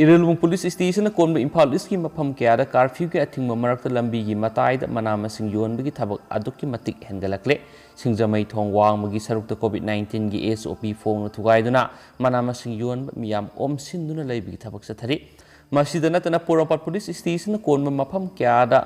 ꯏꯔꯤꯜꯕꯨꯡ ꯄꯨꯂꯤꯁ ꯁ꯭ꯇꯦꯁꯟꯅ ꯀꯣꯟꯕ ꯏꯝꯐꯥꯜ ꯏꯁꯀꯤ ꯃꯐꯝ ꯀꯌꯥꯗ ꯀꯥꯔꯐ꯭ꯌꯨꯒꯤ ꯑꯊꯤꯡꯕ ꯃꯔꯛꯇ ꯂꯝꯕꯤꯒꯤ ꯃꯇꯥꯏꯗ ꯃꯅꯥ ꯃꯁꯤꯡ ꯌꯣꯟꯕꯒꯤ ꯊꯕꯛ ꯑꯗꯨꯛꯀꯤ ꯃꯇꯤꯛ ꯍꯦꯟꯒꯠꯂꯛꯂꯦ꯫ ꯁꯤꯡꯖꯃꯩ ꯊꯣꯡ ꯋꯥꯡꯃꯒꯤ ꯁꯔꯨꯛꯇ ꯀꯣꯚꯤꯗ ꯅꯥꯏꯟꯇꯤꯟꯒꯤ ꯑꯦꯁ ꯑꯣ ꯄꯤ ꯐꯣꯡꯅ ꯊꯨꯒꯥꯏꯗꯨꯅ ꯃꯅꯥ ꯃꯁꯤꯡ ꯌꯣꯟꯕ ꯃꯤꯌꯥꯝ ꯑꯣꯝꯁꯤꯟꯗꯨꯅ ꯂꯩꯕꯒꯤ ꯊꯕꯛ ꯆꯠꯊꯔꯤ꯫ ꯃꯁꯤꯗ ꯅꯠꯇꯅ ꯄꯣꯔꯣꯝꯄꯥꯠ ꯄꯨꯂꯤꯁ ꯁ꯭ꯇꯦꯁꯟꯅ ꯀꯣꯟꯕ ꯃꯐꯝ ꯀꯌꯥꯗ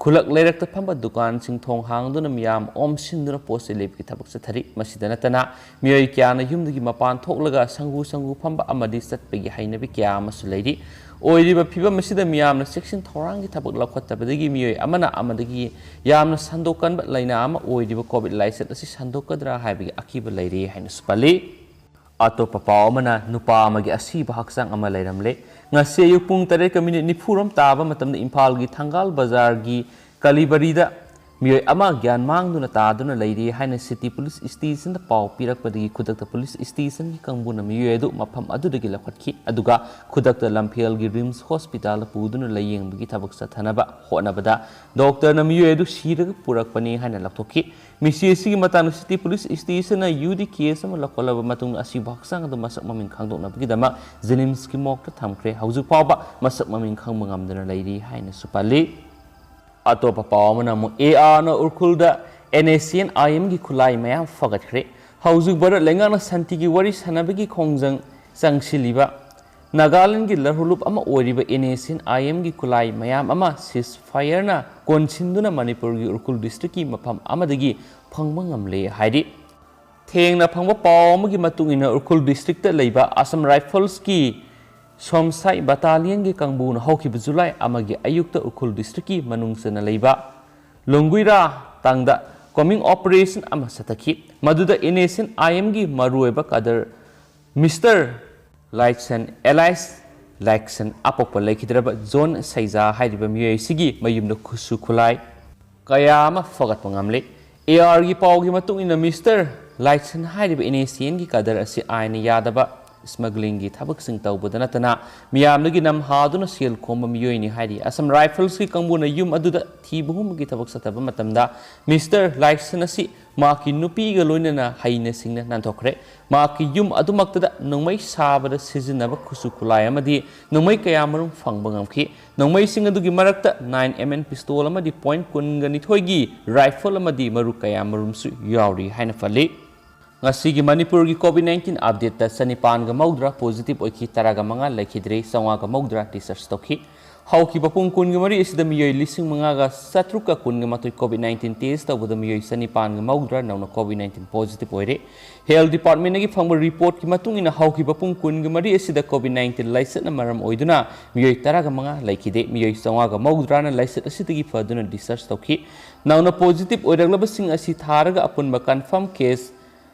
ꯈꯨꯜꯂꯛ ꯂꯩꯔꯛꯇ ꯐꯝꯕ ꯗꯨꯀꯥꯟꯁꯤꯡ ꯊꯣꯡ ꯍꯥꯡꯗꯨꯅ ꯃꯤꯌꯥꯝ ꯑꯣꯝꯁꯤꯟꯗꯨꯅ ꯄꯣꯠ ꯆꯩ ꯂꯩꯕꯒꯤ ꯊꯕꯛ ꯆꯠꯊꯔꯤ꯫ ꯃꯁꯤꯗ ꯅꯠꯇꯅ ꯃꯤꯑꯣꯏ ꯀꯌꯥꯅ ꯌꯨꯝꯗꯒꯤ ꯃꯄꯥꯟ ꯊꯣꯛꯂꯒ ꯁꯪꯒꯨ ꯁꯪꯒꯨ ꯐꯝꯕ ꯑꯃꯗꯤ ꯆꯠꯄꯒꯤ ꯍꯩꯅꯕꯤ ꯀꯌꯥ ꯑꯃꯁꯨ ꯂꯩꯔꯤ꯫ ꯑꯣꯏꯔꯤꯕ ꯐꯤꯕꯝ ꯑꯁꯤꯗ ꯃꯤꯌꯥꯝꯅ ꯆꯦꯛꯁꯤꯟ ꯊꯧꯔꯥꯡꯒꯤ ꯊꯕꯛ ꯂꯧꯈꯠꯇꯕꯗꯒꯤ ꯃꯤꯑꯣꯏ ꯑꯃꯅ ꯑꯃꯗꯒꯤ ꯌꯥꯝꯅ ꯁꯟꯗꯣꯛꯀꯟꯕ ꯂꯥꯏꯅꯥ ꯑꯃ ꯑꯣꯏꯔꯤꯕ ꯀꯣꯚꯤꯗ ꯂꯥꯏꯆꯠ ꯑꯁꯤ ꯁꯟꯗꯣꯛꯀꯗ꯭ꯔꯥ ꯍꯥꯏꯕꯒꯤ ꯑꯀꯤꯕ ꯂꯩꯔꯤ ꯍꯥꯏꯅꯁꯨ ꯄꯜꯂꯤ꯫ ꯑꯇꯣꯞꯄ ꯄꯥꯎ ꯑꯃꯅ, ꯅꯨꯄꯥ ꯑꯃꯒꯤ ꯑꯁꯤꯕ ꯍꯛꯆꯥꯡ ꯑꯃ ꯂꯩꯔꯝꯂꯦ꯫ ꯉꯁꯤ ꯑꯌꯨꯛ ꯄꯨꯡ ꯇꯔꯦꯠꯀ ꯃꯤꯅꯤꯠ ꯅꯤꯐꯨ ꯔꯣꯝ ꯇꯥꯕ ꯃꯇꯝꯗ ꯏꯝꯐꯥꯜꯒꯤ ꯊꯪꯒꯥꯜ ꯕꯖꯥꯔꯒꯤ ꯀꯂꯤꯕꯔꯤꯗ ꯃꯤꯑꯣꯏ ꯑꯃ ꯒ꯭ꯌꯥꯟ ꯃꯥꯡꯗꯨꯅ ꯇꯥꯗꯨꯅ ꯂꯩꯔꯤ ꯍꯥꯏꯅ ꯁꯤꯇꯤ ꯄꯨꯂꯤꯁ ꯁ꯭ꯇꯦꯁꯟꯗ ꯄꯥꯎ ꯄꯤꯔꯛꯄꯗꯒꯤ ꯈꯨꯗꯛꯇ ꯄꯨꯂꯤꯁ ꯁ꯭ꯇꯦꯁꯟꯒꯤ ꯀꯥꯡꯕꯨꯅ ꯃꯤꯑꯣꯏ ꯑꯗꯨ ꯃꯐꯝ ꯑꯗꯨꯗꯒꯤ ꯂꯧꯈꯠꯈꯤ꯫ ꯑꯗꯨꯒ ꯈꯨꯗꯛꯇ ꯂꯝꯐꯦꯜꯒꯤ ꯔꯤꯝꯁ ꯍꯣꯁꯄꯤꯇꯥꯜꯗ ꯄꯨꯗꯨꯅ ꯂꯥꯌꯦꯡꯕꯒꯤ ꯊꯕꯛ ꯆꯠꯊꯅꯕ ꯍꯣꯠꯅꯕꯗ ꯗꯣꯛꯇꯔꯅ ꯃꯤꯑꯣꯏ ꯑꯗꯨ ꯁꯤꯔꯒ ꯄꯨꯔꯛꯄꯅꯤ ꯍꯥꯏꯅ ꯂꯥꯎꯊꯣꯛꯈꯤ꯫ ꯃꯤꯁꯤ ꯑꯁꯤꯒꯤ ꯃꯇꯥꯡꯗ ꯁꯤꯇꯤ ꯄꯨꯂꯤꯁ ꯁ꯭ꯇꯦꯁꯟꯅ ꯌꯨ ꯗꯤ ꯀꯦꯁ ꯑꯃ ꯂꯧꯈꯠꯂꯕ ꯃꯇꯨꯡꯗ ꯑꯁꯤꯕꯨ ꯍꯛꯆꯥꯡ ꯑꯗꯨ ꯃꯁꯛ ꯃꯃꯤꯡ ꯈꯪꯗꯣꯛꯅꯕꯒꯤꯗꯃꯛ ꯖꯦꯅꯤꯝꯁꯀꯤ ꯃꯣꯔꯒꯇ ꯊꯝꯈ꯭ꯔꯦ꯫ ꯍꯧꯖꯤꯛ ꯐꯥꯎꯕ ꯃꯁꯛ ꯃꯃꯤꯡ ꯈꯪꯕ ꯉꯝꯗꯅ ꯂꯩꯔꯤ ꯍꯥꯏꯅꯁꯨ ꯄꯜꯂꯤ꯫ ꯑꯇꯣꯞꯄ ꯄꯥꯎ ꯑꯃꯅ ꯑꯃꯨꯛ ꯑꯦ ꯑꯥꯔꯅ ꯎꯔꯈꯨꯜꯗ ꯑꯦꯟ ꯑꯦꯁ ꯁꯤ ꯑꯦꯟ ꯑꯥꯏ ꯑꯦꯝꯒꯤ ꯈꯨꯠꯂꯥꯏ ꯃꯌꯥꯝ ꯐꯒꯠꯈ꯭ꯔꯦ꯫ ꯍꯧꯖꯤꯛ ꯚꯥꯔꯠ ꯂꯩꯉꯥꯛꯅ ꯁꯥꯟꯇꯤꯒꯤ ꯋꯥꯔꯤ ꯁꯥꯟꯅꯕꯒꯤ ꯈꯣꯡꯖꯪ ꯆꯪꯁꯤꯜꯂꯤꯕ ꯅꯥꯒꯥꯂꯦꯟꯒꯤ ꯂꯔꯍꯨꯂꯨꯞ ꯑꯃ ꯑꯣꯏꯔꯤꯕ ꯑꯦꯟ ꯑꯦꯁ ꯑꯦꯟ ꯑꯥꯏ ꯑꯦꯝꯒꯤ ꯈꯨꯠꯂꯥꯏ ꯃꯌꯥꯝ ꯑꯃ ꯁꯤꯁ ꯐꯥꯌꯔꯅ ꯀꯣꯟꯁꯤꯟꯗꯨꯅ ꯃꯅꯤꯄꯨꯔꯒꯤ ꯎꯔꯈꯨꯜ ꯗꯤꯁꯇ꯭ꯔꯤꯛꯀꯤ ꯃꯐꯝ ꯑꯃꯗꯒꯤ ꯐꯪꯕ ꯉꯝꯂꯦ ꯍꯥꯏꯔꯤ꯫ ꯊꯦꯡꯅ ꯐꯪꯕ ꯄꯥꯎ ꯑꯃꯒꯤ ꯃꯇꯨꯡ ꯏꯟꯅ ꯎꯔꯈꯨꯜ ꯗꯤꯁꯇ꯭ꯔꯤꯛꯇ ꯂꯩꯕ ꯑꯁꯥꯝ ꯔꯥꯏꯐꯜꯁꯀꯤ ꯁꯣꯝꯁꯥꯏ ꯕꯇꯥꯂꯤꯌꯟꯒꯤ ꯀꯥꯡꯕꯨꯅ ꯍꯧꯈꯤꯕ ꯖꯨꯂꯥꯏ ꯑꯃꯒꯤ ꯑꯌꯨꯛꯇ ꯎꯔꯈꯨꯜ ꯗꯤꯁꯇ꯭ꯔꯤꯛꯀꯤ ꯃꯅꯨꯡ ꯆꯟꯅ ꯂꯩꯕ ꯂꯣꯡꯒꯨꯏꯔꯥ ꯇꯥꯡꯗ ꯀꯣꯃꯤꯡ ꯑꯣꯄꯔꯦꯁꯟ ꯑꯃ ꯆꯠꯊꯈꯤ꯫ ꯃꯗꯨꯗ ꯑꯦꯟ ꯑꯦꯁ ꯑꯦꯟ ꯑꯥꯏ ꯑꯦꯝꯒꯤ ꯃꯔꯨꯑꯣꯏꯕ ꯀꯥꯗꯔ ꯃꯤꯁꯇꯔ ꯂꯥꯏꯠꯁꯟ, ꯑꯦꯂꯥꯏꯁ ꯂꯥꯏꯠꯁꯟ ꯑꯄꯣꯛꯄ ꯂꯩꯈꯤꯗ꯭ꯔꯕ ꯖꯣꯟ ꯁꯩꯖꯥ ꯍꯥꯏꯔꯤꯕ ꯃꯤꯑꯣꯏ ꯑꯁꯤꯒꯤ ꯃꯌꯨꯝꯗ ꯈꯨꯠꯁꯨ ꯈꯨꯠꯂꯥꯏ ꯀꯌꯥ ꯑꯃ ꯐꯒꯠꯄ ꯉꯝꯂꯦ꯫ ꯑꯦ ꯑꯥꯔꯒꯤ ꯄꯥꯎꯒꯤ ꯃꯇꯨꯡ ꯏꯟꯅ ꯃꯤꯁꯇꯔ ꯂꯥꯏꯠꯁꯟ ꯍꯥꯏꯔꯤꯕ ꯑꯦꯟ ꯑꯦꯁ ꯁꯤ ꯑꯦꯟꯒꯤ ꯀꯥꯗꯔ ꯑꯁꯤ ꯑꯥꯏꯟꯅ ꯌꯥꯗꯕ ꯁ꯭ꯃꯒ꯭ꯂꯤꯡꯒꯤ ꯊꯕꯛꯁꯤꯡ ꯇꯧꯕꯗ ꯅꯠꯇꯅ ꯃꯤꯌꯥꯝꯗꯒꯤ ꯅꯝ ꯍꯥꯗꯨꯅ ꯁꯦꯜ ꯈꯣꯝꯕ ꯃꯤꯑꯣꯏꯅꯤ ꯍꯥꯏꯔꯤ꯫ ꯑꯁꯥꯝ ꯔꯥꯏꯐꯜꯁꯀꯤ ꯀꯥꯡꯕꯨꯅ ꯌꯨꯝ ꯑꯗꯨꯗ ꯊꯤꯕ ꯍꯨꯝꯕꯒꯤ ꯊꯕꯛ ꯆꯠꯊꯕ ꯃꯇꯝꯗ ꯃꯤꯁꯇꯔ ꯂꯥꯏꯠꯁꯟ ꯑꯁꯤ ꯃꯍꯥꯛꯀꯤ ꯅꯨꯄꯤꯒ ꯂꯣꯏꯅꯅ ꯍꯩꯅ ꯁꯤꯡꯅ ꯅꯥꯟꯊꯣꯛꯈ꯭ꯔꯦ꯫ ꯃꯍꯥꯛꯀꯤ ꯌꯨꯝ ꯑꯗꯨꯃꯛꯇꯗ ꯅꯣꯡꯃꯩ ꯁꯥꯕꯗ ꯁꯤꯖꯤꯟꯅꯕ ꯈꯨꯠꯁꯨ ꯈꯨꯠꯂꯥꯏ ꯑꯃꯗꯤ ꯅꯣꯡꯃꯩ ꯀꯌꯥ ꯃꯔꯨꯝ ꯐꯪꯕ ꯉꯝꯈꯤ꯫ ꯅꯣꯡꯃꯩꯁꯤꯡ ꯑꯗꯨꯒꯤ ꯃꯔꯛꯇ ꯅꯥꯏꯟ ꯑꯦꯝ ꯑꯦꯝ ꯄꯤꯁꯇꯣꯜ ꯑꯃꯗꯤ ꯄꯣꯏꯟꯠ ꯀꯨꯟꯒ ꯅꯤꯊꯣꯏꯒꯤ ꯔꯥꯏꯐꯜ ꯑꯃꯗꯤ ꯃꯔꯨ ꯀꯌꯥ ꯃꯔꯨꯝꯁꯨ ꯌꯥꯎꯔꯤ ꯍꯥꯏꯅ ꯄꯜꯂꯤ꯫ ꯉꯁꯤꯒꯤ ꯃꯅꯤꯄꯨꯔꯒꯤ ꯀꯣꯚꯤꯗ ꯅꯥꯏꯟꯇꯤꯟ ꯑꯞꯗꯦꯠꯇ ꯆꯅꯤꯄꯥꯟꯒ ꯃꯧꯗ꯭ꯔꯥ ꯄꯣꯖꯤꯇꯤꯚ ꯑꯣꯏꯈꯤ, ꯇꯔꯥꯒ ꯃꯉꯥ ꯂꯩꯈꯤꯗ꯭ꯔꯦ, ꯆꯥꯝꯃꯉꯥꯒ ꯃꯧꯗ꯭ꯔꯥ ꯗꯤꯁꯆꯥꯔꯖ ꯇꯧꯈꯤ꯫ ꯍꯧꯈꯤꯕ ꯄꯨꯡ ꯀꯨꯟꯒ ꯃꯔꯤ ꯑꯁꯤꯗ ꯃꯤꯑꯣꯏ ꯂꯤꯁꯤꯡ ꯃꯉꯥꯒ ꯆꯥꯇ꯭ꯔꯨꯛꯀ ꯀꯨꯟꯒ ꯃꯥꯊꯣꯏ COVID nineteen test ꯇꯧꯕꯗ ꯃꯤꯑꯣꯏ ꯆꯅꯤꯄꯥꯟꯒ ꯃꯧꯗ꯭ꯔꯥ ꯅꯧꯅ COVID nineteen positive ꯑꯣꯏꯔꯦ꯫ Health Department ꯗꯒꯤ ꯐꯪꯕ report ꯀꯤ ꯃꯇꯨꯡ ꯏꯟꯅ ꯍꯧꯈꯤꯕ ꯄꯨꯡ ꯀꯨꯟꯒ ꯃꯔꯤ ꯑꯁꯤꯗ COVID nineteen ꯂꯥꯏꯆꯠꯅ ꯃꯔꯝ ꯑꯣꯏꯗꯨꯅ ꯃꯤꯑꯣꯏ ꯇꯔꯥꯒ ꯃꯉꯥ ꯂꯩꯈꯤꯗꯦ꯫ ꯃꯤꯑꯣꯏ ꯆꯥꯝꯃꯉꯥꯒ ꯃꯧꯗ꯭ꯔꯥꯅ ꯂꯥꯏꯆꯠ ꯑꯁꯤꯗꯒꯤ ꯐꯗꯨꯅ discharge ꯇꯧꯈꯤ꯫ ꯅꯧꯅ positive ꯑꯣꯏꯔꯛꯂꯕꯁꯤꯡ ꯑꯁꯤ ꯊꯥꯔꯒ ꯑꯄꯨꯟꯕ confirm case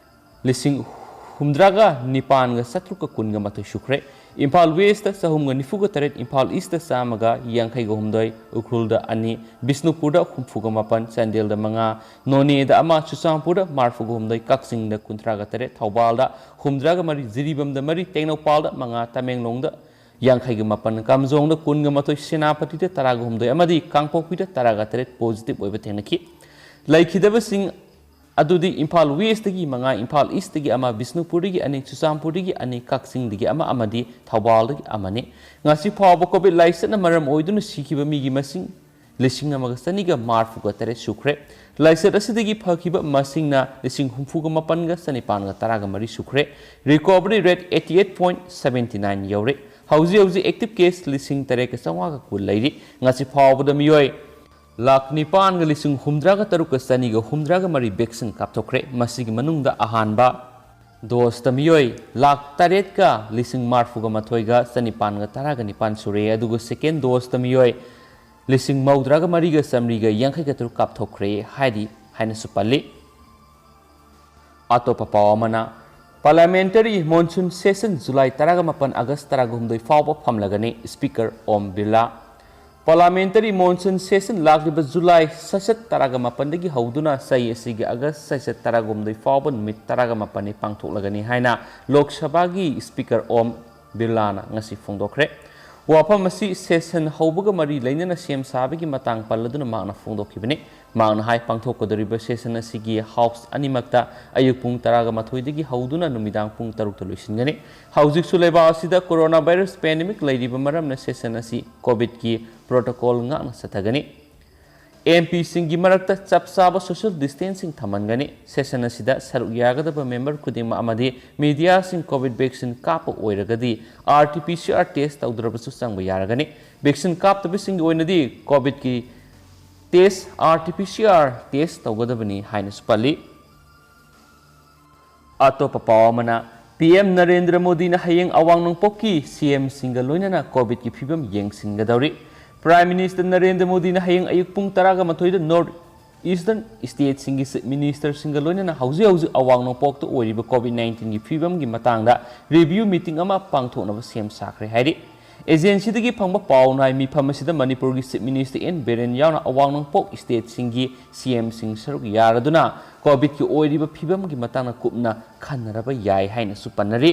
ꯂꯤꯁꯤꯡ ꯍꯨꯝꯗ꯭ꯔꯥꯒ ꯅꯤꯄꯥꯟꯒ ꯆꯥꯇ꯭ꯔꯨꯛꯀ ꯀꯨꯟꯒ ꯃꯥꯊꯣꯏ ꯁꯨꯈ꯭ꯔꯦ꯫ ꯏꯝꯐꯥꯜ West ꯆꯍꯨꯝꯒ ꯅꯤꯐꯨꯒ ꯇꯔꯦꯠ, ꯏꯝꯐꯥꯜ East ꯆꯥꯝꯃꯒ ꯌꯥꯡꯈꯩꯒ ꯍꯨꯝꯗꯣꯏ, ꯎꯈ꯭ꯔꯨꯜꯗ ꯑꯅꯤ, ꯕꯤꯁꯅꯨꯄꯨꯔꯗ ꯍꯨꯝꯐꯨꯒ ꯃꯥꯄꯟ, ꯆꯥꯟꯗꯦꯜꯗ ꯃꯉꯥ, ꯅꯣꯅꯦꯗ ꯑꯃ, ꯆꯨꯔꯆꯥꯟꯄꯨꯔꯗ ꯃꯔꯤꯐꯨꯒ ꯍꯨꯝꯗꯣꯏ, ꯀꯛꯆꯤꯡꯗ ꯀꯨꯟꯊ꯭ꯔꯥꯒ ꯇꯔꯦꯠ, ꯊꯧꯕꯥꯜꯗ ꯍꯨꯝꯗ꯭ꯔꯥꯒ ꯃꯔꯤ, ꯖꯤꯔꯤꯕꯥꯝꯗ ꯃꯔꯤ, ꯇꯦꯡꯅꯧꯄꯥꯜꯗ ꯃꯉꯥ, ꯇꯃꯦꯡꯂꯣꯡꯗ ꯌꯥꯡꯈꯩꯒ ꯃꯥꯄꯟ, ꯀꯥꯝꯖꯣꯡꯗ ꯀꯨꯟꯒ ꯃꯥꯊꯣꯏ, ꯁꯦꯅꯥꯄꯇꯤꯗ ꯇꯔꯥꯒ ꯍꯨꯝꯗꯣꯏ ꯑꯃꯗꯤ ꯀꯥꯡꯄꯣꯛꯄꯤꯗ ꯇꯔꯥꯒ ꯇꯔꯦꯠ positive ꯑꯣꯏꯕ ꯊꯦꯡꯅꯈꯤ꯫ ꯂꯩꯈꯤꯗꯕꯁꯤꯡ ꯑꯗꯨꯗꯤ ꯏꯝꯐꯥꯜ West ꯇꯒꯤ ꯃꯉꯥ, ꯏꯝꯐꯥꯜ East ꯇꯒꯤ ꯑꯃ, ꯕꯤꯁꯅꯨꯄꯨꯔꯗꯒꯤ ꯑꯅꯤ, ꯆꯨꯔꯆꯥꯟꯄꯨꯔꯗꯒꯤ ꯑꯅꯤ, ꯀꯛꯆꯤꯡꯗꯒꯤ ꯑꯃ ꯑꯃꯗꯤ ꯊꯧꯕꯥꯜꯗꯒꯤ ꯑꯃꯅꯤ꯫ ꯉꯁꯤ ꯐꯥꯎꯕ COVID ꯂꯥꯏꯆꯠꯅ ꯃꯔꯝ ꯑꯣꯏꯗꯨꯅ ꯁꯤꯈꯤꯕ ꯃꯤꯒꯤ ꯃꯁꯤꯡ ꯂꯤꯁꯤꯡ ꯑꯃꯒ ꯆꯅꯤꯒ ꯃꯔꯤꯐꯨꯒ ꯇꯔꯦꯠ ꯁꯨꯈ꯭ꯔꯦ꯫ ꯂꯥꯏꯆꯠ ꯑꯁꯤꯗꯒꯤ ꯐꯈꯤꯕ ꯃꯁꯤꯡꯅ ꯂꯤꯁꯤꯡ ꯍꯨꯝꯐꯨꯒ ꯃꯥꯄꯟꯒ ꯆꯅꯤꯄꯥꯟꯒ ꯇꯔꯥꯒ ꯃꯔꯤ ꯁꯨꯈ꯭ꯔꯦ꯫ Recovery rate eighty eight point seventy nine ꯌꯧꯔꯦ꯫ ꯍꯧꯖꯤꯛ ꯍꯧꯖꯤꯛ active case ꯂꯤꯁꯤꯡ ꯇꯔꯦꯠꯀ ꯆꯥꯝꯃꯉꯥꯒ ꯀꯨꯟ ꯂꯩꯔꯤ꯫ ꯉꯁꯤ ꯐꯥꯎꯕꯗ ꯃꯤꯑꯣꯏ ꯂꯥꯈ ꯅꯤꯄꯥꯟꯒ ꯂꯤꯁꯤꯡ ꯍꯨꯝꯗ꯭ꯔꯥꯒ ꯇꯔꯨꯛꯀ ꯆꯅꯤꯒ ꯍꯨꯝꯗ꯭ꯔꯥꯒ ꯃꯔꯤ vaccine ꯀꯥꯞꯊꯣꯛꯈ꯭ꯔꯦ꯫ ꯃꯁꯤꯒꯤ ꯃꯅꯨꯡꯗ ꯑꯍꯥꯟꯕ dose ꯇ ꯃꯤꯑꯣꯏ ꯂꯥꯈ ꯇꯔꯦꯠꯀ ꯂꯤꯁꯤꯡ ꯃꯔꯤꯐꯨꯒ ꯃꯥꯊꯣꯏꯒ ꯆꯅꯤꯄꯥꯟꯒ ꯇꯔꯥꯒ ꯅꯤꯄꯥꯟ ꯁꯨꯔꯦ꯫ ꯑꯗꯨꯒ second dose ꯇ ꯃꯤꯑꯣꯏ ꯂꯤꯁꯤꯡ ꯃꯧꯗ꯭ꯔꯥꯒ ꯃꯔꯤꯒ ꯆꯥꯃꯔꯤꯒ ꯌꯥꯡꯈꯩꯒ ꯇꯔꯨꯛ ꯀꯥꯞꯊꯣꯛꯈ꯭ꯔꯦ ꯍꯥꯏꯔꯤ ꯍꯥꯏꯅꯁꯨ ꯄꯜꯂꯤ꯫ ꯑꯇꯣꯞꯄ ꯄꯥꯎ ꯑꯃꯅ, Parliamentary Monsoon Session July ꯇꯔꯥꯒ ꯃꯥꯄꯟ, August ꯇꯔꯥꯒ ꯍꯨꯝꯗꯣꯏ ꯐꯥꯎꯕ ꯐꯝꯂꯒꯅꯤ, Speaker ꯑꯣꯝ ꯕꯤꯔꯂꯥ꯫ Parliamentary Monsoon Session ꯂꯥꯛꯂꯤꯕ July ꯁꯁꯦꯠ ꯇꯔꯥꯒ ꯃꯥꯄꯟꯗꯒꯤ ꯍꯧꯗꯨꯅ ꯆꯍꯤ ꯑꯁꯤꯒꯤ August ꯁꯁꯦꯠ ꯇꯔꯥꯒ ꯍꯨꯝꯗꯣꯏ ꯐꯥꯎꯕ ꯅꯨꯃꯤꯠ ꯇꯔꯥꯒ ꯃꯥꯄꯟꯅꯤ ꯄꯥꯡꯊꯣꯛꯂꯒꯅꯤ ꯍꯥꯏꯅ ꯂꯣꯛ ꯁꯚꯥꯒꯤ Speaker ꯑꯣꯝ ꯕꯤꯔꯂꯥꯅ ꯉꯁꯤ ꯐꯣꯡꯗꯣꯛꯈ꯭ꯔꯦ꯫ ꯋꯥꯐꯝ ꯑꯁꯤ session ꯍꯧꯕꯒ ꯃꯔꯤ ꯂꯩꯅꯅ ꯁꯦꯝ ꯁꯥꯕꯒꯤ ꯃꯇꯥꯡ ꯄꯜꯂꯗꯨꯅ ꯃꯍꯥꯛꯅ ꯐꯣꯡꯗꯣꯛꯈꯤꯕꯅꯤ꯫ ꯃꯍꯥꯛꯅ ꯍꯥꯏ, ꯄꯥꯡꯊꯣꯛꯀꯗꯧꯔꯤꯕ session ꯑꯁꯤꯒꯤ house ꯑꯅꯤꯃꯛꯇ ꯑꯌꯨꯛ ꯄꯨꯡ ꯇꯔꯥꯒ ꯃꯥꯊꯣꯏꯗꯒꯤ ꯍꯧꯗꯨꯅ ꯅꯨꯃꯤꯗꯥꯡ ꯄꯨꯡ ꯇꯔꯨꯛꯇ ꯂꯣꯏꯁꯤꯟꯒꯅꯤ꯫ ꯍꯧꯖꯤꯛꯁꯨ ꯂꯩꯕꯥꯛ ꯑꯁꯤꯗ coronavirus pandemic ꯂꯩꯔꯤꯕ ꯃꯔꯝꯅ session ꯑꯁꯤ COVID ꯀꯤ protocol ꯉꯥꯛꯅ ꯆꯠꯊꯒꯅꯤ꯫ ꯑꯦꯝ ꯄꯤꯁꯤꯡꯒꯤ ꯃꯔꯛꯇ ꯆꯞ ꯆꯥꯕ social distancing ꯊꯝꯍꯟꯒꯅꯤ꯫ Session ꯑꯁꯤꯗ ꯁꯔꯨꯛ ꯌꯥꯒꯗꯕ member ꯈꯨꯗꯤꯡꯃꯛ ꯑꯃꯗꯤ mediaꯁꯤꯡ COVID vaccine ꯀꯥꯞꯄ ꯑꯣꯏꯔꯒꯗꯤ, R T P C R test ꯇꯧꯗ꯭ꯔꯕꯁꯨ ꯆꯪꯕ ꯌꯥꯔꯒꯅꯤ꯫ Vaccine ꯀꯥꯞꯇꯕꯁꯤꯡꯒꯤ ꯑꯣꯏꯅꯗꯤ COVIDꯀꯤ test, R T P C R test ꯇꯧꯒꯗꯕꯅꯤ ꯍꯥꯏꯅꯁꯨ ꯄꯜꯂꯤ꯫ ꯑꯇꯣꯞꯄ ꯄꯥꯎ ꯑꯃꯅ, P M ꯅꯔꯦꯟꯗ꯭ꯔ ꯃꯣꯗꯤꯅ ꯍꯌꯦꯡ ꯑꯋꯥꯡ ꯅꯣꯡꯄꯣꯛꯀꯤ C Mꯁꯤꯡꯒ ꯂꯣꯏꯅꯅ COVIDꯀꯤ ꯐꯤꯕꯝ ꯌꯦꯡꯁꯤꯟꯒꯗꯧꯔꯤ꯫ Prime Minister ꯅꯔꯦꯟꯗ꯭ꯔ ꯃꯣꯗꯤꯅ ꯍꯌꯦꯡ ꯑꯌꯨꯛ ꯄꯨꯡ ꯇꯔꯥꯒ ꯃꯥꯊꯣꯏꯗ North Eastern stateꯁꯤꯡꯒꯤ Chief Ministerꯁꯤꯡꯒ ꯂꯣꯏꯅꯅ ꯍꯧꯖꯤꯛ ꯍꯧꯖꯤꯛ ꯑꯋꯥꯡ ꯅꯣꯡꯄꯣꯛꯇ ꯑꯣꯏꯔꯤꯕ COVID nineteenꯒꯤ ꯐꯤꯕꯝꯒꯤ ꯃꯇꯥꯡꯗ review meeting ꯑꯃ ꯄꯥꯡꯊꯣꯛꯅꯕ ꯁꯦꯝ ꯁꯥꯈ꯭ꯔꯦ ꯍꯥꯏꯔꯤ꯫ Agencyꯗꯒꯤ ꯐꯪꯕ ꯄꯥꯎꯅ ꯍꯥꯏ, ꯃꯤꯐꯝ ꯑꯁꯤꯗ ꯃꯅꯤꯄꯨꯔꯒꯤ Chief Minister N ꯕꯤꯔꯦꯟ ꯌꯥꯎꯅ ꯑꯋꯥꯡ ꯅꯣꯡꯄꯣꯛ stateꯁꯤꯡꯒꯤ C Mꯁꯤꯡ ꯁꯔꯨꯛ ꯌꯥꯔꯗꯨꯅ COVIDꯀꯤ ꯑꯣꯏꯔꯤꯕ ꯐꯤꯕꯝꯒꯤ ꯃꯇꯥꯡꯗ ꯀꯨꯞꯅ ꯈꯟꯅꯔꯕ ꯌꯥꯏ ꯍꯥꯏꯅꯁꯨ ꯄꯟꯅꯔꯤ꯫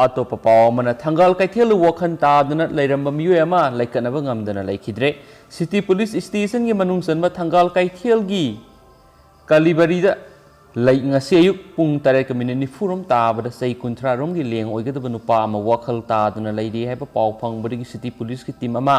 ꯑꯇꯣꯞꯄ ꯄꯥꯎ ꯑꯃꯅ, ꯊꯪꯒꯥꯜ ꯀꯩꯊꯦꯜꯗ ꯋꯥꯈꯜ ꯇꯥꯗꯨꯅ ꯂꯩꯔꯝꯕ ꯃꯤꯑꯣꯏ ꯑꯃ ꯂꯩꯈꯠꯅꯕ ꯉꯝꯗꯅ ꯂꯩꯈꯤꯗ꯭ꯔꯦ꯫ City Police Stationꯒꯤ ꯃꯅꯨꯡ ꯆꯟꯕ ꯊꯪꯒꯥꯜ ꯀꯩꯊꯦꯜꯒꯤ ꯀꯂꯤꯕꯔꯤꯗ ꯂꯩ, ꯉꯁꯤ ꯑꯌꯨꯛ ꯄꯨꯡ ꯇꯔꯦꯠꯀ ꯃꯤꯅꯤꯠ ꯅꯤꯐꯨ ꯔꯣꯝ ꯇꯥꯕꯗ ꯆꯍꯤ ꯀꯨꯟꯊ꯭ꯔꯥ ꯔꯣꯝꯒꯤ ꯂꯦꯡ ꯑꯣꯏꯒꯗꯕ ꯅꯨꯄꯥ ꯑꯃ ꯋꯥꯈꯜ ꯇꯥꯗꯨꯅ ꯂꯩꯔꯤ ꯍꯥꯏꯕ ꯄꯥꯎ ꯐꯪꯕꯗꯒꯤ City Policeꯀꯤ team ꯑꯃ